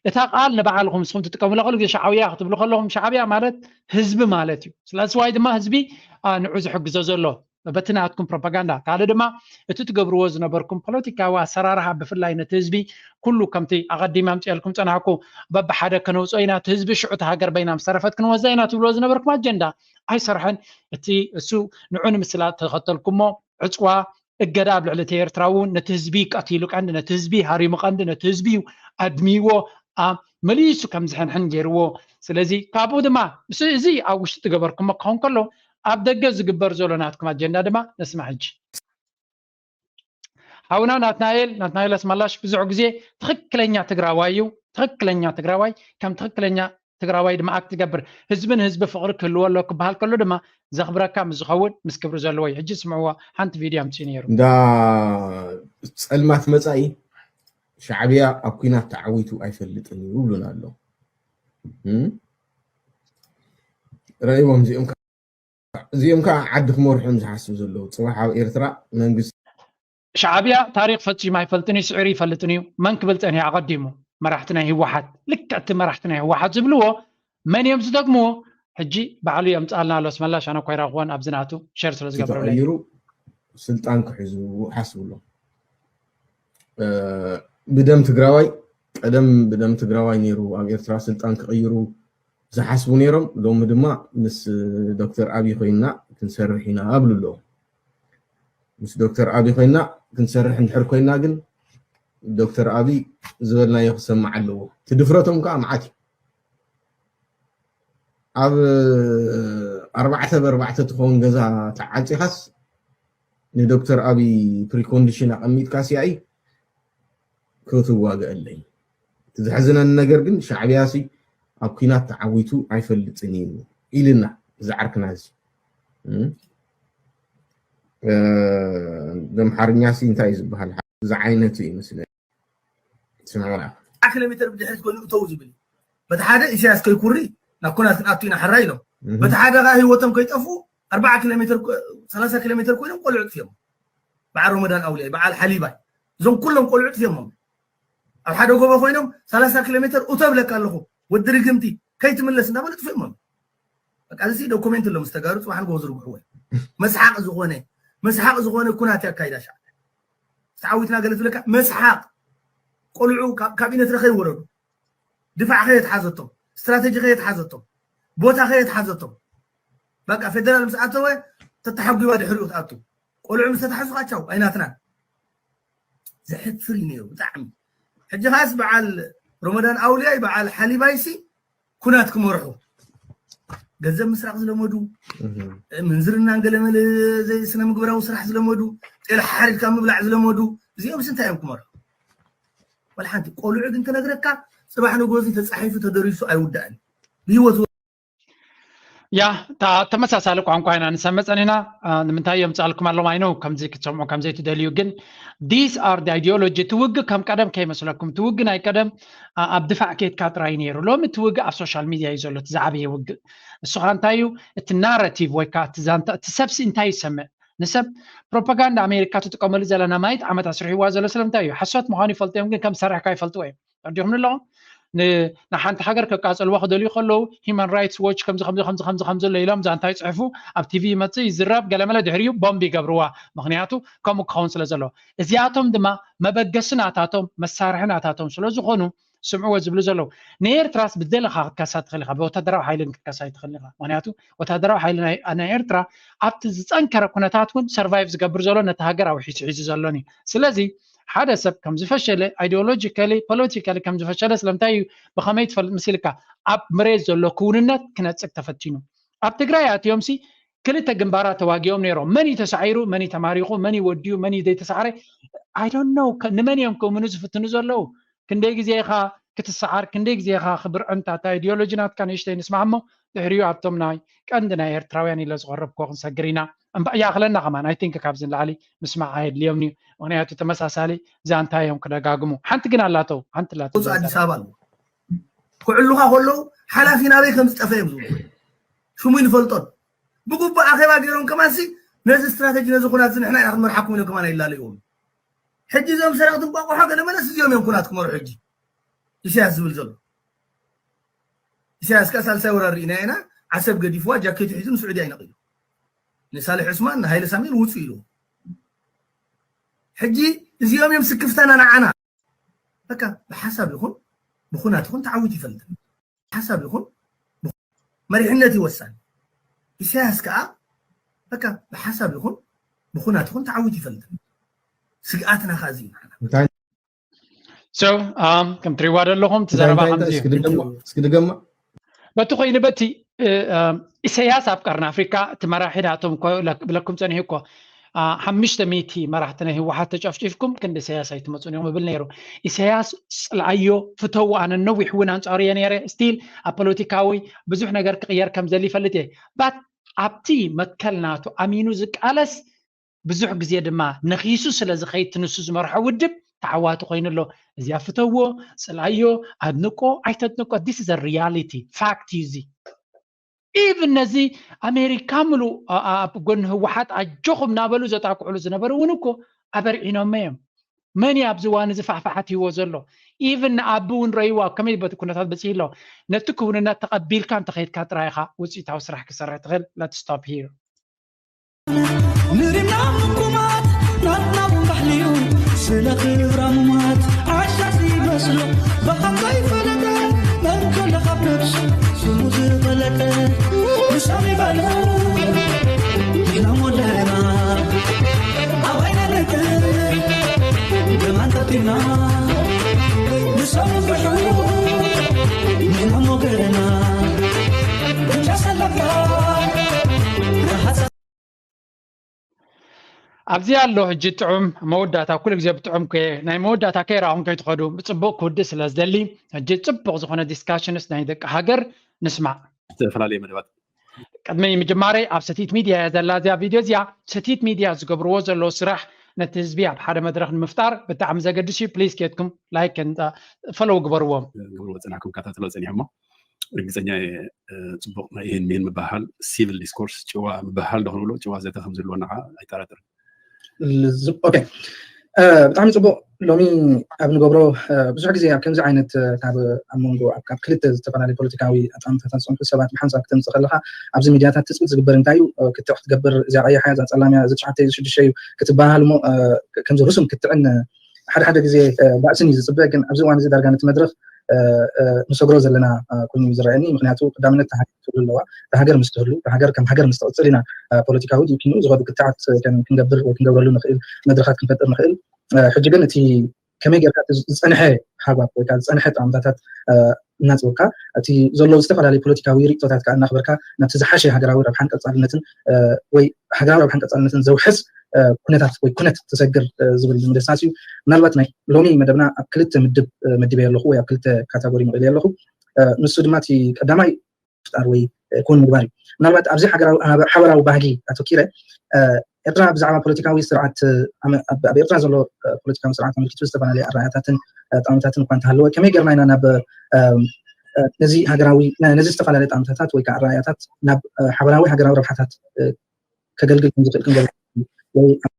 እታ ቃል ንባዕልኹም ንስኹም ትጥቀሙላ ከሉ ግዜ ሻዕብያ ክትብሉ ከለኹም ሻዕብያ ማለት ህዝቢ ማለት እዩ። ስለዚ ዋይ ድማ ህዝቢ ንዑ ዝሕግዞ ዘሎ በቲ ናትኩም ፕሮፓጋንዳ፣ ካልእ ድማ እቲ ትገብርዎ ዝነበርኩም ፖለቲካዊ ኣሰራርሓ ብፍላይ ነቲ ህዝቢ ኩሉ ከምቲ ኣቐዲመ ኣምፅኤልኩም ፀናሕኩ በብሓደ ከነውፅኦ ኢና እቲ ህዝቢ ሽዑ እቲ ሃገር በይና ምስተረፈት ክንወዛ ኢና ትብልዎ ዝነበርኩም ኣጀንዳ ኣይሰርሐን። እቲ እሱ ንዑ ንምስላጥ ተኸተልኩሞ ዕፅዋ እገዳ ኣብ ልዕሊ እቲ ኤርትራ እውን ነቲ ህዝቢ ቀቲሉ ቀንዲ ነቲ ህዝቢ ሃሪሙ ቀንዲ ነቲ ህዝቢ እዩ ኣድሚዎ መሊሱ ከም ዝሕንሕን ገይርዎ። ስለዚ ካብኡ ድማ እዚ ኣብ ውሽጢ ትገበርኩሞ ክኸውን ከሎ ኣብ ደገ ዝግበር ዘሎ ናትኩም ኣጀንዳ ድማ ነስማ ሕጂ። ሓውና ናትናኤል ናትናኤል ኣስመላሽ ብዙሕ ግዜ ትኽክለኛ ትግራዋይ እዩ። ትኽክለኛ ትግራዋይ ከም ትኽክለኛ ትግራዋይ ድማ ኣክት ትገብር ህዝቢ ንህዝቢ ፍቕሪ ክህልዎ ኣሎ ክበሃል ከሎ ድማ ዘኽብረካ ምስ ዝኸውን ምስ ክብሪ ዘለዎ እዩ። ሕጂ ስምዕዎ ሓንቲ ቪድዮ ኣምፅኡ ነይሩ። እንዳ ፀልማት መፃኢ ሻዕብያ ኣብ ኩናት ተዓዊቱ ኣይፈልጥን እዩ ይብሉና ኣሎ። ረእይዎም እዚኦም እዚኦም ከዓ ዓዲ ክመርሑ እዮም ዝሓስቡ ዘለዉ። ፅባሕ ኣብ ኤርትራ መንግስቲ ሻዕብያ ታሪክ ፈፂሙ ኣይፈልጥን እዩ፣ ስዒሩ ይፈልጥን እዩ። መን ክብል ፀኒሑ ኣቐዲሙ? መራሕቲ ናይ ህወሓት። ልክዕ እቲ መራሕቲ ናይ ህወሓት ዝብልዎ መን እዮም ዝደግምዎ? ሕጂ ባዕሉ የምፅኣልና ኣሎ ኣስመላሽ፣ ኣነ እኳ ኣይረኽቦን ኣብዚ ናቱ ሸር ስለ ዝገብረለይ። ተቐይሩ ስልጣን ክሕዙ ሓስቡ ኣሎ። ብደም ትግራዋይ ቀደም ብደም ትግራዋይ ነይሩ ኣብ ኤርትራ ስልጣን ክቕይሩ ዝሓስቡ ነይሮም። ሎሚ ድማ ምስ ዶክተር ኣብይ ኮይንና ክንሰርሕ ኢና ኣብሉ ኣለዉ። ምስ ዶክተር ኣብይ ኮይንና ክንሰርሕ እንድሕር ኮይንና ግን ዶክተር ኣብይ ዝበልናዮ ክሰማዕ ኣለዎ። እቲ ድፍረቶም ከዓ መዓት እዩ። ኣብ ኣርባዕተ ብኣርባዕተ ትኸውን ገዛ ተዓፂኻስ ንዶክተር ኣብይ ፕሪኮንዲሽን ኣቐሚጥካ ሲኣይ ክትዋገአለይ። እቲ ዘሕዝነኒ ነገር ግን ሻዕብያ ሲ ኣብ ኩናት ተዓዊቱ ኣይፈልጥን እዩ ኢልና እዚ ዓርክና እዚ ኣምሓርኛ ሲ እንታይ እዩ ዝበሃል ዝዓይነቱ እዩ መስለኒ። ስምዕና ኪሎ ሜትር ብድሕሪት ኮይኑ እተው ዝብል እዩ። በቲ ሓደ ኢሳያስ ከይኩሪ ናብ ኩናት ክንኣቱ ኢና ሕራይ ኢሎም፣ በቲ ሓደ ከዓ ህይወቶም ከይጠፍኡ ኣርባዓ ኪሎ ሜትር ሰላሳ ኪሎ ሜትር ኮይኖም ቆልዑ ጥፊኦም። በዓል ሮመዳን ኣውሊያይ፣ በዓል ሓሊባይ፣ እዞም ኩሎም ቆልዑ ጥፊኦሞም። ኣብ ሓደ ጎቦ ኮይኖም ሰላሳ ኪሎ ሜትር እቶ ብለካ ኣለኹ ወዲ ርግምቲ ከይትምለስ እንዳበሉ ጥፊኦሞም። በቃ እዚ ዶኩሜንት ኣሎ ምስ ተጋሩ ፅባሕ ንጎ ዝርግሕዎ መስሓቅ ዝኾነ መስሓቅ ዝኾነ ኩናት ኣካይዳ ሻዕ ተዓዊትና ገለ ትብለካ መስሓቅ ቆልዑ ካብ ኢነትረ ከይወረዱ ድፋዕ ከየትሓዘቶም ስትራቴጂ ከየትሓዘቶም ቦታ ከየትሓዘቶም በቃ ፌደራል ምስ ኣተወ ተተሓጒባ ድሕሪኡ ትኣቱ ቆልዑ ምስ ተታሕዙ ካቻው ኣይናትናን ዘሕፍር እዩ ነይሩ ብጣዕሚ ሕጂ ኻስ በዓል ሮመዳን ኣውልያይ በዓል ሓሊባይሲ ኩናት ክመርሑ ገንዘብ ምስራቅ ዝለመዱ ምንዝርናን ገለመለ ዘይስነ ምግባራዊ ስራሕ ዝለመዱ ጤል ሓሪድካ ምብላዕ ዝለመዱ እዚኦም እንታይ እዮም ክመርሑ ወላ ሓንቲ ቆልዑ ግን ክነግረካ ፅባሕ ንጎዚ ተፃሒፉ ተደሪሱ ኣይውዳእን ብህይወት ያ ተመሳሳሊ ቋንቋ ኢና ንሰምዕ ፀኒና ንምንታይ እዮም ፃልኩም ኣለዎም ኣይነው ከምዚ ክትሰምዑ ከምዘይትደልዩ ግን these are the ideology እቲ ውግእ ከም ቀደም ከይመስለኩም እቲ ውግእ ናይ ቀደም ኣብ ድፋዕ ኬድካ ጥራይ ነይሩ ሎሚ እቲ ውግእ ኣብ social media እዩ ዘሎ እቲ ዝዓበየ ውግእ እሱኻ እንታይ እዩ እቲ narrative ወይ ከዓ እቲ ዛንታ እቲ ሰብሲ እንታይ ይሰምዕ ንሰብ ፕሮፓጋንዳ ኣሜሪካ ትጥቀመሉ ዘላ ነማይት ዓመት ኣስርሕዋ ዘሎ ስለምንታይ እዩ ሓሶት ምዃኑ ይፈልጡ እዮም ግን ከም ዝሰርሕካ ይፈልጥዎ እዮም ተረዲኹም ኣለኹም ንሓንቲ ሃገር ከቃፀልዋ ክደልዩ ከለዉ human rights watch ከምዚ ከምዚ ከምዚ ከምዚ ከም ዘሎ ኢሎም ዛንታ ይፅሕፉ ኣብ ቲቪ ይመፅእ ይዝረብ ገለመለ ድሕሪኡ ቦምብ ይገብርዋ ምክንያቱ ከምኡ ክኸውን ስለ ዘለዎ እዚኣቶም ድማ መበገሲ ናታቶም መሳርሒ ናታቶም ስለ ዝኾኑ ስምዕዎ ዝብሉ ዘለዉ ንኤርትራስ ብደለኻ ክትከሳ ትኽእል ኢኻ ብወታደራዊ ሓይልን ክትከሳ ይትኽእል ኢኻ ምክንያቱ ወታደራዊ ሓይሊ ናይ ኤርትራ ኣብቲ ዝፀንከረ ኩነታት እውን survive ዝገብር ዘሎ ነቲ ሃገር ኣውሒሱ ሒዙ ዘሎን እዩ ስለዚ ሓደ ሰብ ከም ዝፈሸለ ideologically politically ከም ዝፈሸለ ስለምንታይ እዩ ብኸመይ ትፈልጥ ምስ ኢልካ ኣብ መሬት ዘሎ ክውንነት ክነፅግ ተፈቲኑ ኣብ ትግራይ ኣትዮም ሲ ክልተ ግንባራት ተዋጊኦም ነይሮም መን እዩ ተሳዒሩ መን እዩ ተማሪኹ መን እዩ ወዲዩ መን እዩ ዘይተሳዕረ I don't know ንመን እዮም ክእምኑ ዝፍትኑ ዘለዉ ክንደይ ግዜ ኢኻ ክትሰዓር ክንደይ ግዜ ኢኻ ክብርዕንታ እታ ideology ናትካ ንእሽተይ ንስማዕ እሞ ድሕሪኡ ኣብቶም ናይ ቀንዲ ናይ ኤርትራውያን ኢለ ዝቐረብክዎ ክንሰግር ኢና እምበ ይኣኽለና ከማን I think ካብዚ ንላዕሊ ምስማዕ ኣየድልዮም እዩ ምክንያቱ ተመሳሳሊ ዛንታ እዮም ክደጋግሙ ሓንቲ ግን ኣላተው ሓንቲ ላተው ኣዲስ ኣበባ ኣሎ ክዕሉኻ ከለዉ ሓላፊ ናበይ ከም ዝጠፈ እዮም ዝብሉ ሽሙ ይንፈልጦን ብግቡእ ኣኼባ ገይሮም ከማንሲ ነዚ ስትራተጂ ነዚ ኩናት እዚ ንሕና ኢና ክንመርሓኩም ኢሎም ከማን ኣይላለይዎም ሕጂ እዞም ሰረቕቲ እንቋቑሖ ገለ መለስ እዚኦም እዮም ኩናት ክመርሑ። ሕጂ ኢሳያስ ዝብል ዘሎ፣ ኢሳያስ ከኣ ሳልሳይ ወራር ርኢና ኢና። ዓሰብ ገዲፍዋ፣ ጃኬቱ ሒዙ ንስዑድያ ይነቒሉ። ንሳልሕ ዑስማን፣ ንሃይለ ሳሙኤል ውጹ ኢሉ። ሕጂ እዚኦም እዮም ስክፍታና ንዓና። በቃ ብሓሳብ ይኹን ብኹናት ይኹን ተዓዊት ይፈልጥ። ሓሳብ ይኹን ብኹ-፣ መሪሕነት ይወሳን። ኢሳያስ ከኣ በቃ ብሓሳብ ይኹን ብኹናት ይኹን ተዓዊት ይፈልጥ። ስግኣትና ከኣ እዚ እዩ ንዓና። እንታይ So um ከም ትሪዋ ዘለኹም እቲ እንታይ ዘረባ እንታይ ከምዚ እንታይ እዩ። እስኪ ድገማ፣ እስኪ ድገማ። በቲ ኮይኑ በቲ እ፣ እም፣ ኢሳያስ ኣብ ቀርኒ ኣፍሪካ እቲ መራሒ ናቶም እኮ ኢለ ክብለኩም ፀኒሑ እኮ። አ፣ ሓሙሽተ ሚእቲ መራሕቲ ናይ ህወሓት ተጨፍጪፍኩም ክንዲ ኢሳያስ ኣይትመፁን ኢኹም ይብል ነይሩ። ኢሳያስ ፅልኣዮ፣ ፍተዎ፣ ኣነ ነዊሕ እውን ኣንፃሩ እየ ነይረ። ስቲል ኣብ ፖለቲካዊ ብዙሕ ነገር ክቕየር ከም ዘሊ ይፈልጥ እየ። ባት ኣብቲ መትከል ናቱ ኣሚኑ ዝቃለስ ብዙሕ ግዜ ድማ ነኺሱ ስለ ዝኸይድ እቲ ንሱ ዝመርሖ ውድብ ተዓዋቲ ኮይኑ ኣሎ። እዚኣ ፍተዎ፣ ፅልኣዮ፣ ኣድንቆ ኣይተድንቆ፣ this is a reality፣ ፋክት እዩ እዚ። ኢቭን ነዚ ኣሜሪካ ምሉእ ኣ- ኣ- ኣብ ጎኒ ህወሓት ኣጆኹም እናበሉ ዘጣቅዕሉ ዝነበሩ እውን እኮ ኣበርዒኖሞ እዮም። መን እዩ ኣብዚ እዋን እዚ ፋሕፋሓት ሂዎ ዘሎ? ኢቭን ንኣቢ እውን ረእይዋ ከመይ በት ኩነታት በፂሑ ኣሎ። ነቲ ክውንነት ተቐቢልካ እንተኸይድካ ጥራይ ኢኻ ውፅኢታዊ ስራሕ ክሰርሕ ትኽእል። Let's stop here። ንሪምና ምኩማት ናትና እውን ባህሊ እዩ ስለ ክብራ ምማት ዓሻ ይመስሎ ብሓንሳ ይፈለጠ መን ከሎ ካብ ነብሱ ስሙ ዝፈለጠ ንሶም ይበሉ ኢና ሞለና ኣብ ዓይና ንጥር ደማን ጠጢና ንሶም ይፍርሑ ኢና ሞገና ብጫ ሰለባ ረሃፃ ኣብዚ ኣሎ ሕጂ ጥዑም መወዳእታ፣ ኩሉ ግዜ ብጥዑም ከ- ናይ መወዳእታ ከይረኣኹም ከይትኸዱ ብፅቡቅ ክውድእ ስለ ዝደሊ ሕጂ ፅቡቅ ዝኾነ ዲስካሽንስ ናይ ደቂ ሃገር ንስማዕ። ዝተፈላለዩ መደባት ቅድሚ ምጅማረይ ኣብ ሰቲት ሚድያ እያ ዘላ እዚኣ ቪድዮ እዚኣ። ሰቲት ሚድያ ዝገብርዎ ዘለዉ ስራሕ ነቲ ህዝቢ ኣብ ሓደ መድረክ ንምፍጣር ብጣዕሚ ዘገድስ እዩ። ፕሊዝ ኬድኩም ላይክ ፈሎው ግበርዎም። ግብሩ ፀናሕኩም ከታተሎ ፀኒሖሞ ርግፀኛ እየ። እ፣ ፅቡቅ ናይ ይህን ሚህን ምበሃል ሲቪል ዲስኮርስ ጭዋ ምበሃል ዶ ክንብሎ ጭዋ ዘተ ከም ዝህልወና ከዓ ኣይጠራጠርን። ልዝብ ኦኬ እ፣ ብጣዕሚ ፅቡቅ። ሎሚ ኣብ ንገብሮ እ፣ ብዙሕ ግዜ ኣብ ከምዚ ዓይነት እ፣ ካብ ኣብ መንጎ ኣብ ካብ ክልተ ዝተፈላለዩ ፖለቲካዊ ኣጣምታታት ዝፀንሑ ሰባት ብሓንሳብ ክተምፅእ ከለካ ኣብዚ ሚድያታት ትፅቢት ዝግበር እንታይ እዩ? እ፣ ክትዕ ክትገብር እዚኣ ቀያሕ እያ፣ እዛ ፀላም እያ፣ እዚ ትሽዓተ እዩ፣ እዚ ሽዱሽተ እዩ ክትበሃል እሞ እ፣ ከምዚ ርሱም ክትዕን እ፣ ሓደ ሓደ ግዜ እ፣ ባእስን እዩ ዝፅበ። ግን ኣብዚ እዋን እዚ ዳርጋ ነቲ መድረክ እ፣ እ፣ ንሰግሮ ዘለና እ፣ ኮይኑ እዩ ዝረኣየኒ። ምክንያቱ ቀዳምነት እታ ሃገር ክትህሉ ኣለዋ። እታ ሃገር ምስ ትህሉ፣ እታ ሃገር ከም ሃገር ምስ ትቕፅል ኢና እ፣ ፖለቲካዊ ዲፒኑ ዝኸዱ ክትዓት እ፣ ከን- ክንገብር ወይ ክንገብረሉ ንኽእል መድረካት ክንፈጥር ንኽእል። እ፣ ሕጂ ግን እቲ ከመይ ጌርካ እቲ ዝፀንሐ ሃጓፍ ወይ ከዓ ዝፀንሐ ጠቐምታታት እ፣ እናፅበካ እቲ ዘለዉ ዝተፈላለዩ ፖለቲካዊ ርእቶታት ከዓ እናኽበርካ ናብቲ ዝሓሸ ሃገራዊ ረብሓን ቀፃልነትን እ፣ ወይ ሃገራዊ ረብሓን ቀፃልነትን ዘውሕስ እ፣ ኩነታት ወይ ኩነት ትሰግር እ፣ ዝብል ምድሳስ እዩ። ምናልባት ናይ ሎሚ መደብና ኣብ ክልተ ምድብ እ፣ መዲበ ኣለኹ ወይ ኣብ ክልተ ካታጎሪ መቒለ ኣለኹ። እ፣ ንሱ ድማ እቲ ቀዳማይ ምፍጣር ወይ እ፣ ክውን ምግባር እዩ። ምናልባት ኣብዚ ሃገራዊ ሃበ- ሓበራዊ ባህጊ ኣተኪረ እ፣ ኤርትራ ብዛዕባ ፖለቲካዊ ስርዓት እ፣ ኣመ- ኣብ ኣብ ኤርትራ ዘሎ እ፣ ፖለቲካዊ ስርዓት ኣመልኪቱ ዝተፈላለየ ኣረኣእያታትን እ፣ ጠቐምታትን እኳ እንተሃለወ ከመይ ጌርና ኢና ናብ እ፣ እ፣ ነዚ ሃገራዊ ነ- ነዚ ዝተፈላለየ ጠቐምታታት ወይ ከዓ ኣረኣእያታት ናብ እ፣ ሓበራዊ ሃገራዊ ረብሓታት እ፣ ከገልግል ከም ዝኽእል ክንገብር ወይ ኣብ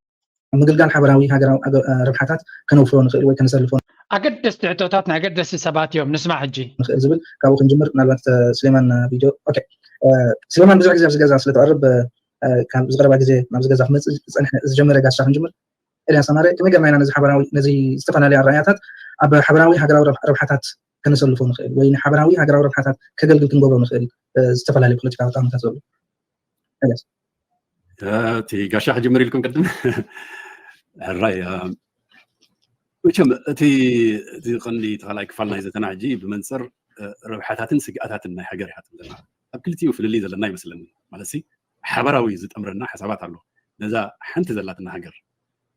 ምግልጋል ሓበራዊ ሃገራዊ ኣገ- እ፣ ረብሓታት ከነውፍሮ ንኽእል ወይ ከነሰልፎ ኣገደስቲ ሕቶታት ናይ ኣገደስቲ ሰባት እዮም። ንስማዕ ሕጂ። ንኽእል ዝብል ካብኡ ክንጅምር። ምናልባት እ፣ ስሌማን እ፣ ቪድዮ ኦኬ እ፣ ስሌማን ብዙሕ ግዜ ኣብዚ ገዛ ስለ ትቐርብ እ፣ እ፣ ካብ ዝቐረባ ግዜ ናብዚ ገዛ ክመፅእ ዝፀንሐ ዝጀመረ ጋሻ ክንጅምር። ኤልያስ ኣማረ ከመይ ጌርና ኢና ነዚ ሓበራዊ ነዚ ዝተፈላለየ ኣረኣእያታት ኣብ ሓበራዊ ሃገራዊ ረብ- ረብሓታት ከነሰልፎ ንኽእል ወይ ንሓበራዊ ሃገራዊ ረብሓታት ከገልግል ክንገብሮ ንኽእል እ፣ ዝተፈላለዩ ፖለቲካዊ ጠቕምታት ዘሎ ኤልያስ እቲ ጋሻ ክጅምር ኢልኩም ቅድም ሕራይ እ፣ መቸም እቲ እቲ ቀንዲ ተኻላይ ክፋል ናይ ዘተና ሕጂ ብመንፅር እ፣ ረብሓታትን ስግኣታትን ናይ ሃገር ኢኻ ትብል ዘለና ኣብ ክልቲኡ ፍልልይ ዘለና ይመስለኒ። ማለት ሲ ሓበራዊ ዝጠምረና ሓሳባት ኣሎ። ነዛ ሓንቲ ዘላትና ሃገር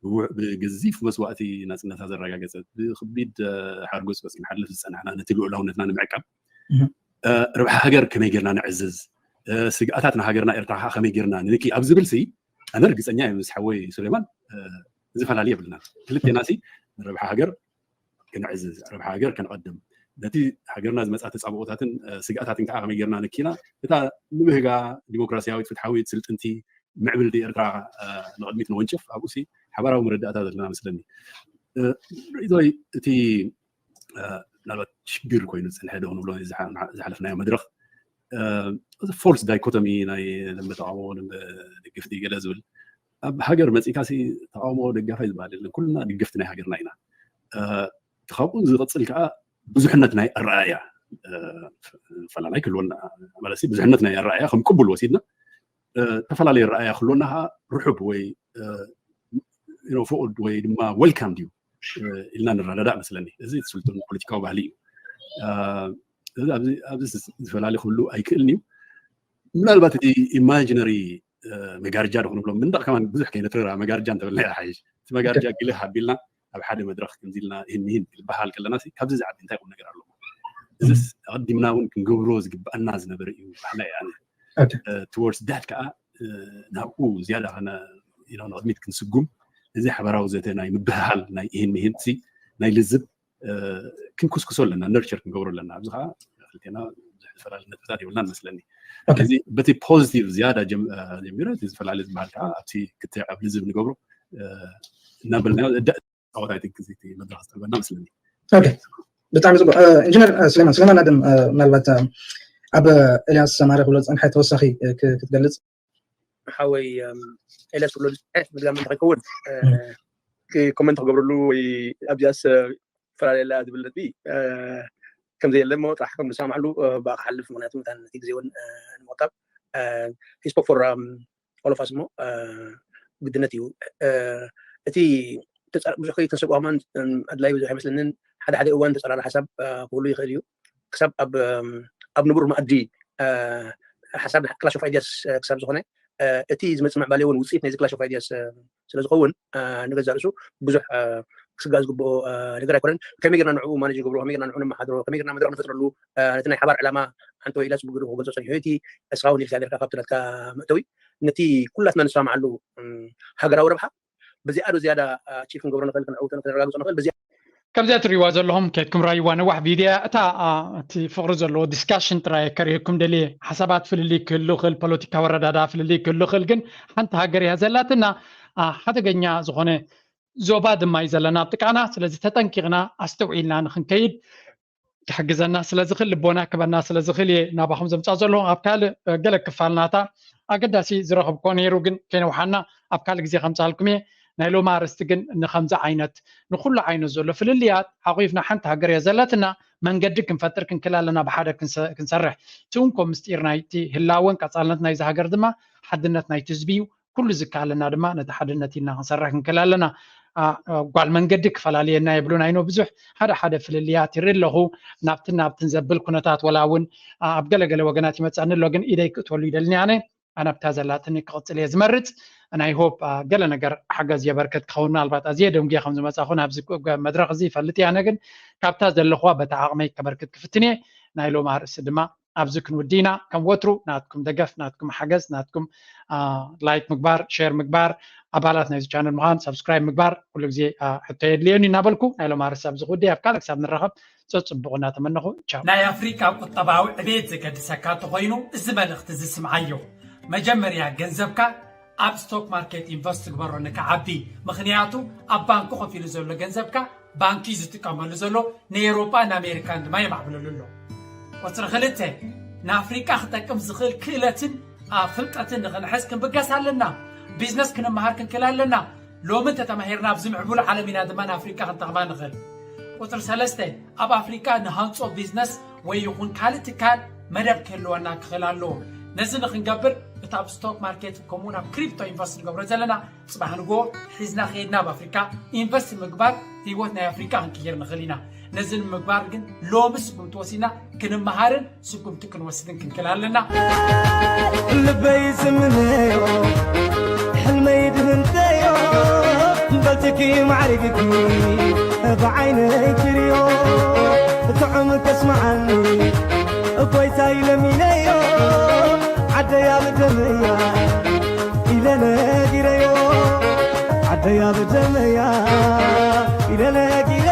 ብው- ብገዚፍ መስዋእቲ ናፅነታ ዘረጋገፀት ብክቢድ እ፣ ሓርጎፅ በፂሕና ሓልፍ ዝፀናሕና ነቲ ልኡላውነትና ንምዕቃብ እህ። እ፣ ረብሓ ሃገር ከመይ ጌርና ነዕዝዝ እ፣ ስግኣታት ንሃገርና ኤርትራ ከዓ ከመይ ጌርና ንንኪ ኣብ ዝብል ሲ ኣነ ርግፀኛ እየ ምስ ሓወይ ሱሌማን እ፣ ዝፈላለ የብልና። ክልቴና ሲ ንረብሓ ሃገር ክንዕዝዝ ረብሓ ሃገር ከነቐድም ነቲ ሃገርና ዝመፃ ተፃብኦታትን እ፣ ስግኣታትን ከዓ ከመይ ጌርና ንኪና እታ ንብህጋ ዲሞክራሲያዊት ፍትሓዊት ስልጥንቲ ምዕብልቲ ኤርትራ እ፣ ንቕድሚት ነወንጭፍ ኣብኡ ሲ ሓባራዊ መረዳእታ ዘለና መስለኒ። እ፣ ሪኢቶይ እቲ እ፣ ምናልባት ሽግር ኮይኑ ዝፀንሐ ዶ ክንብሎ ዝሓ- ዝሓለፍናዮ መድረኽ ፎልስ ዳይኮቶሚ ናይ ደንበ ተቃውሞ ደንበ ደገፍቲ ገለ ዝብል ኣብ ሃገር መፂእካ ሲ ተቃውሞ ደጋፋይ ዝበሃል የለን። ኩልና ደገፍቲ ናይ ሃገርና ኢና። እ፣ ካብኡ ዝቕፅል ከዓ ብዙሕነት ናይ ኣረኣእያ እ፣ ፈላላይ ክህልወና ማለት ብዙሕነት ናይ ኣረኣእያ ከም ቅቡል ወሲድና እ፣ ተፈላለየ ኣረኣእያ ክህልወና ከዓ ርሑብ ወይ እ፣ you know፣ ፍቑድ ወይ ድማ ዌልካም ድዩ እ፣ ኢልና ንረዳዳእ መስለኒ። እዚ ስልጡን ፖለቲካዊ ባህሊ እዩ። እ፣ እዚ ኣብዚ ኣብዚ ዝፈላለ ክህሉ ኣይክእልን እዩ። ምናልባት እቲ ኢማጂነሪ መጋርጃ ዶ ክንብሎ ምንዳቕ ከማን ብዙሕ ከይነትርራ መጋርጃ እንተበልና ይሓይሽ። እቲ መጋርጃ ግልህ ኣቢልና ኣብ ሓደ መድረኽ ከምዚ ኢልና ይህን ይህን ዝበሃል ከለና ሲ ካብዚ ዝዓቢ እንታይ ቁም ነገር ኣለዎ? እዚስ ኣቐዲምና እውን ክንገብሮ ዝግብኣና ዝነበረ እዩ ባህላ እየ ኣነ። ኦኬ። እ፣ ቱወርድስ ዳት ከዓ እ፣ ናብኡ ዝያዳ ከነ you know ንቕድሚት ክንስጉም እዚ ሓበራዊ ዘተ ናይ ምብህሃል ናይ ይህን ይህን ሲ ናይ ልዝብ እ፣ ክንኩስኩሶ ኣለና፣ ነርቸር ክንገብሮ ኣለና። ኣብዚ ከዓ ክልቴና ብዙሕ ዝተፈላለዩ ነጥብታት የብልናን መስለኒ። ኦኬ። እዚ በቲ ፖዚቲቭ ዝያዳ ጀም- እ፣ ጀሚረ እቲ ዝተፈላለየ ዝበሃል ከዓ ኣብቲ ክትዕ ኣብ ልዝብ ንገብሮ እ፣ እናበልናዮ ደ- ፃወት ኣይ ቲንክ እዚ እቲ መድረኽ ዝጠልበና መስለኒ። ኦኬ። ብጣዕሚ ፅቡቅ እ፣ ኢንጂነር እ፣ ስሌማን ስሌማን ኣደም እ፣ ምናልባት እ፣ ኣብ ኤልያስ ሰማረ ክብሎ ዝፀንሐ ተወሳኺ እ፣ ክ- ክትገልፅ ሓወይ እም፣ ኤልያስ ክብሎ ዝፀንሐ ምድጋም እንተከይከውን እ፣ እም። ክ- ኮመንት ክገብረሉ ወይ ኣብዚኣስ ፈላለላ ዝብል ነጥቢ እ፣ ከም ዘየለ እሞ ጥራሕ ከም ንሰማማዕሉ እ፣ ብኣ ክሓልፍ ምክንያቱ መታን ነቲ ግዜ እውን እ፣ ንምቁጣብ ሂስፖክ ፎር ኦሎፋስ እሞ እ፣ ግድነት እዩ እ፣ እቲ ተፃ- ብዙሕ ከይተንሰብኦ ከማን እም፣ ኣድላይ ብዙሕ ኣይመስለንን ሓደ ሓደ እዋን ተፀራሪ ሓሳብ እ፣ ክህሉ ይኽእል እዩ ክሳብ ኣብ እም፣ ኣብ ንቡር መኣዲ እ፣ ሓሳብ ክላሽ ኦፍ ኣይዲያስ እ፣ ክሳብ ዝኾነ እ፣ እቲ ዝመፅእ ምዕባለ እውን ውፅኢት ናይዚ ክላሽ ኦፍ ኣይዲያስ እ፣ ስለ ዝኸውን እ፣ ንገዛእ ርእሱ ብዙሕ እ፣ ክስጋእ ዝግብኦ እ፣ ነገር ኣይኮነን ከመይ ጌርና ንዕኡ ማነጅ ንገብሮ ከመይ ጌርና ንዕኡ ነመሓድሮ ከመይ ጌርና መድረክ ንፈጥረሉ እ፣ ነቲ ናይ ሓባር ዕላማ ሓንቲ ወይ ኢላ ፅቡቅ ገይሩ ክገልፆ ፀኒሑ እቲ እስኻ እውን ኢልካ ጌርካ ካብቲ ናትካ መእተዊ ነቲ ኩላትና ንሰማማዓሉ እም፣ ሃገራዊ ረብሓ ብዚኣዶ ዝያዳ ኣቺቭ ክንገብሮ ንኽእል ክንዕውቶ ከነረጋግፆ ንኽእል በዚ ከምዚኣ ትሪእዋ ዘለኹም ከይድኩም ራይዋ ነዋሕ ቪድያ እታ አ፣ እቲ ፍቕሪ ዘለዎ ዲስካሽን ጥራይ ከርእየኩም ደልየ ሓሳባት ፍልልይ ክህሉ ክእል ፖለቲካዊ ኣረዳዳ ፍልልይ ክህሉ ክእል ግን ሓንቲ ሃገር እያ ዘላትና አ፣ ሓደገኛ ዝኾነ ዞባ ድማ እዩ ዘለና ኣብ ጥቃና ስለዚ ተጠንቂቕና ኣስተውዒልና ንክንከይድ ክሕግዘና ስለዝኽእል ልቦና ክበና ስለዝኽእል እየ ናባኹም ዘምፃእ ዘለኹ ኣብ ካልእ እ፣ ገለ ክፋል ናታ ኣገዳሲ ዝረኸብኮ ነይሩ ግን ከይነውሓና ኣብ ካልእ ግዜ ከምፃልኩም እየ ናይ ሎሚ ኣርስቲ ግን ንከምዚ ዓይነት ንኩሉ ዓይነት ዘሎ ፍልልያት ሓቂፍና ሓንቲ ሃገር እያ ዘለትና መንገዲ ክንፈጥር ክንክል ኣለና ብሓደ ክንሰ- ክንሰርሕ እቲ እንኮ ምስጢር ናይቲ ህላወን ቀፃልነት ናይዚ ሃገር ድማ ሓድነት ናይቲ ህዝቢ እዩ ኩሉ ዝከኣለና ድማ ነቲ ሓድነት ኢልና ክንሰርሕ ክንክል ኣለና አ፣ አ፣ ጓል መንገዲ ክፈላለየና የብሉን ኣይኖ ብዙሕ ሓደ ሓደ ፍልልያት ይርኢ ኣለኹ ናብትን ናብትን ዘብል ኩነታት ወላ እውን አ፣ ኣብ ገለገለ ወገናት ይመፀኒ ኣሎ ግን ኢደይ ክእትወሉ ይደልኒ ኣነ ኣነብታ ዘላትኒ ክቕፅል እየ ዝመርፅ ናይ ሆፕ ገለ ነገር ሓገዝ የበርክት ክኸውን ምናልባት ኣዝየ ደንጉየ ከም ዝመፃኹ ናብዚ መድረክ እዚ ይፈልጥ እየ ኣነ ግን ካብታ ዘለኹዋ በታ ዓቕመይ ከበርክት ክፍትን እየ ናይ ሎም ኣርእስቲ ድማ ኣብዚ ክንውዲ ኢና ከም ወትሩ ናትኩም ደገፍ ናትኩም ሓገዝ ናትኩም ላይክ ምግባር ሸር ምግባር ኣባላት ናይዚ ቻነል ምዃን ሳብስክራይብ ምግባር ኩሉ ግዜ ሕቶ የድልየኒ እናበልኩ ናይ ሎም ኣርእስቲ ኣብዚ ክውዲ ኣብ ካልእ ክሳብ ንራኸብ ፀፅቡቕ እናተመነኹ ቻው ናይ ኣፍሪቃ ቁጠባዊ ዕቤት ዘገድሰካ እንተኾይኑ እዚ መልእኽቲ እዚ ስምዓዮ። መጀመርያ ገንዘብካ ኣብ ስቶክ ማርኬት ኢንቨስት ግበሮ ንክዓቢ። ምኽንያቱ ኣብ ባንኪ ኮፍ ኢሉ ዘሎ ገንዘብካ ባንኪ እዩ ዝጥቀመሉ ዘሎ፣ ንኤውሮጳን ኣሜሪካን ድማ የማዕብለሉ ኣሎ። ቁፅሪ ክልተ ንኣፍሪቃ ክጠቅም ዝኽእል ክእለትን ፍልጠትን ንኽንሕዝ ክንብገስ ኣለና። ቢዝነስ ክንመሃር ክንክእል ኣለና። ሎሚ እንተተማሂርና ኣብዚ ምዕቡል ዓለም ኢና ድማ ንኣፍሪቃ ክንጠቕማ ንኽእል። ቁፅሪ ሰለስተ ኣብ ኣፍሪቃ ንሃንፆ ቢዝነስ ወይ ይኹን ካልእ ትካል መደብ ክህልወና ክኽእል ኣለዎ። ነዚ ንክንገብር እቲ ኣብ ስቶክ ማርኬት ከምኡውን ኣብ ክሪፕቶ ኢንቨስት ንገብሮ ዘለና ፅባሕ ንግሆ ሒዝና ከይድና ኣብ ኣፍሪካ ኢንቨስት ምግባር ህይወት ናይ ኣፍሪካ ክንቅይር ንኽእል ኢና። ነዚ ንምግባር ግን ሎሚ ስጉምቲ ወሲድና ክንመሃርን ስጉምቲ ክንወስድን ክንክእል ኣለና። ልበይ ዝምነዮ ሕልመይ ድህንተዮ በልትኪ ማዕሪግኪ ብዓይነይ ክርዮ ጥዑም ከስምዓኒ ጎይታይ ለሚነዮ ዓደያ ብደመያ ኢለ ነጊረዮ ዓደያ ብደመያ ኢለ ነጊረ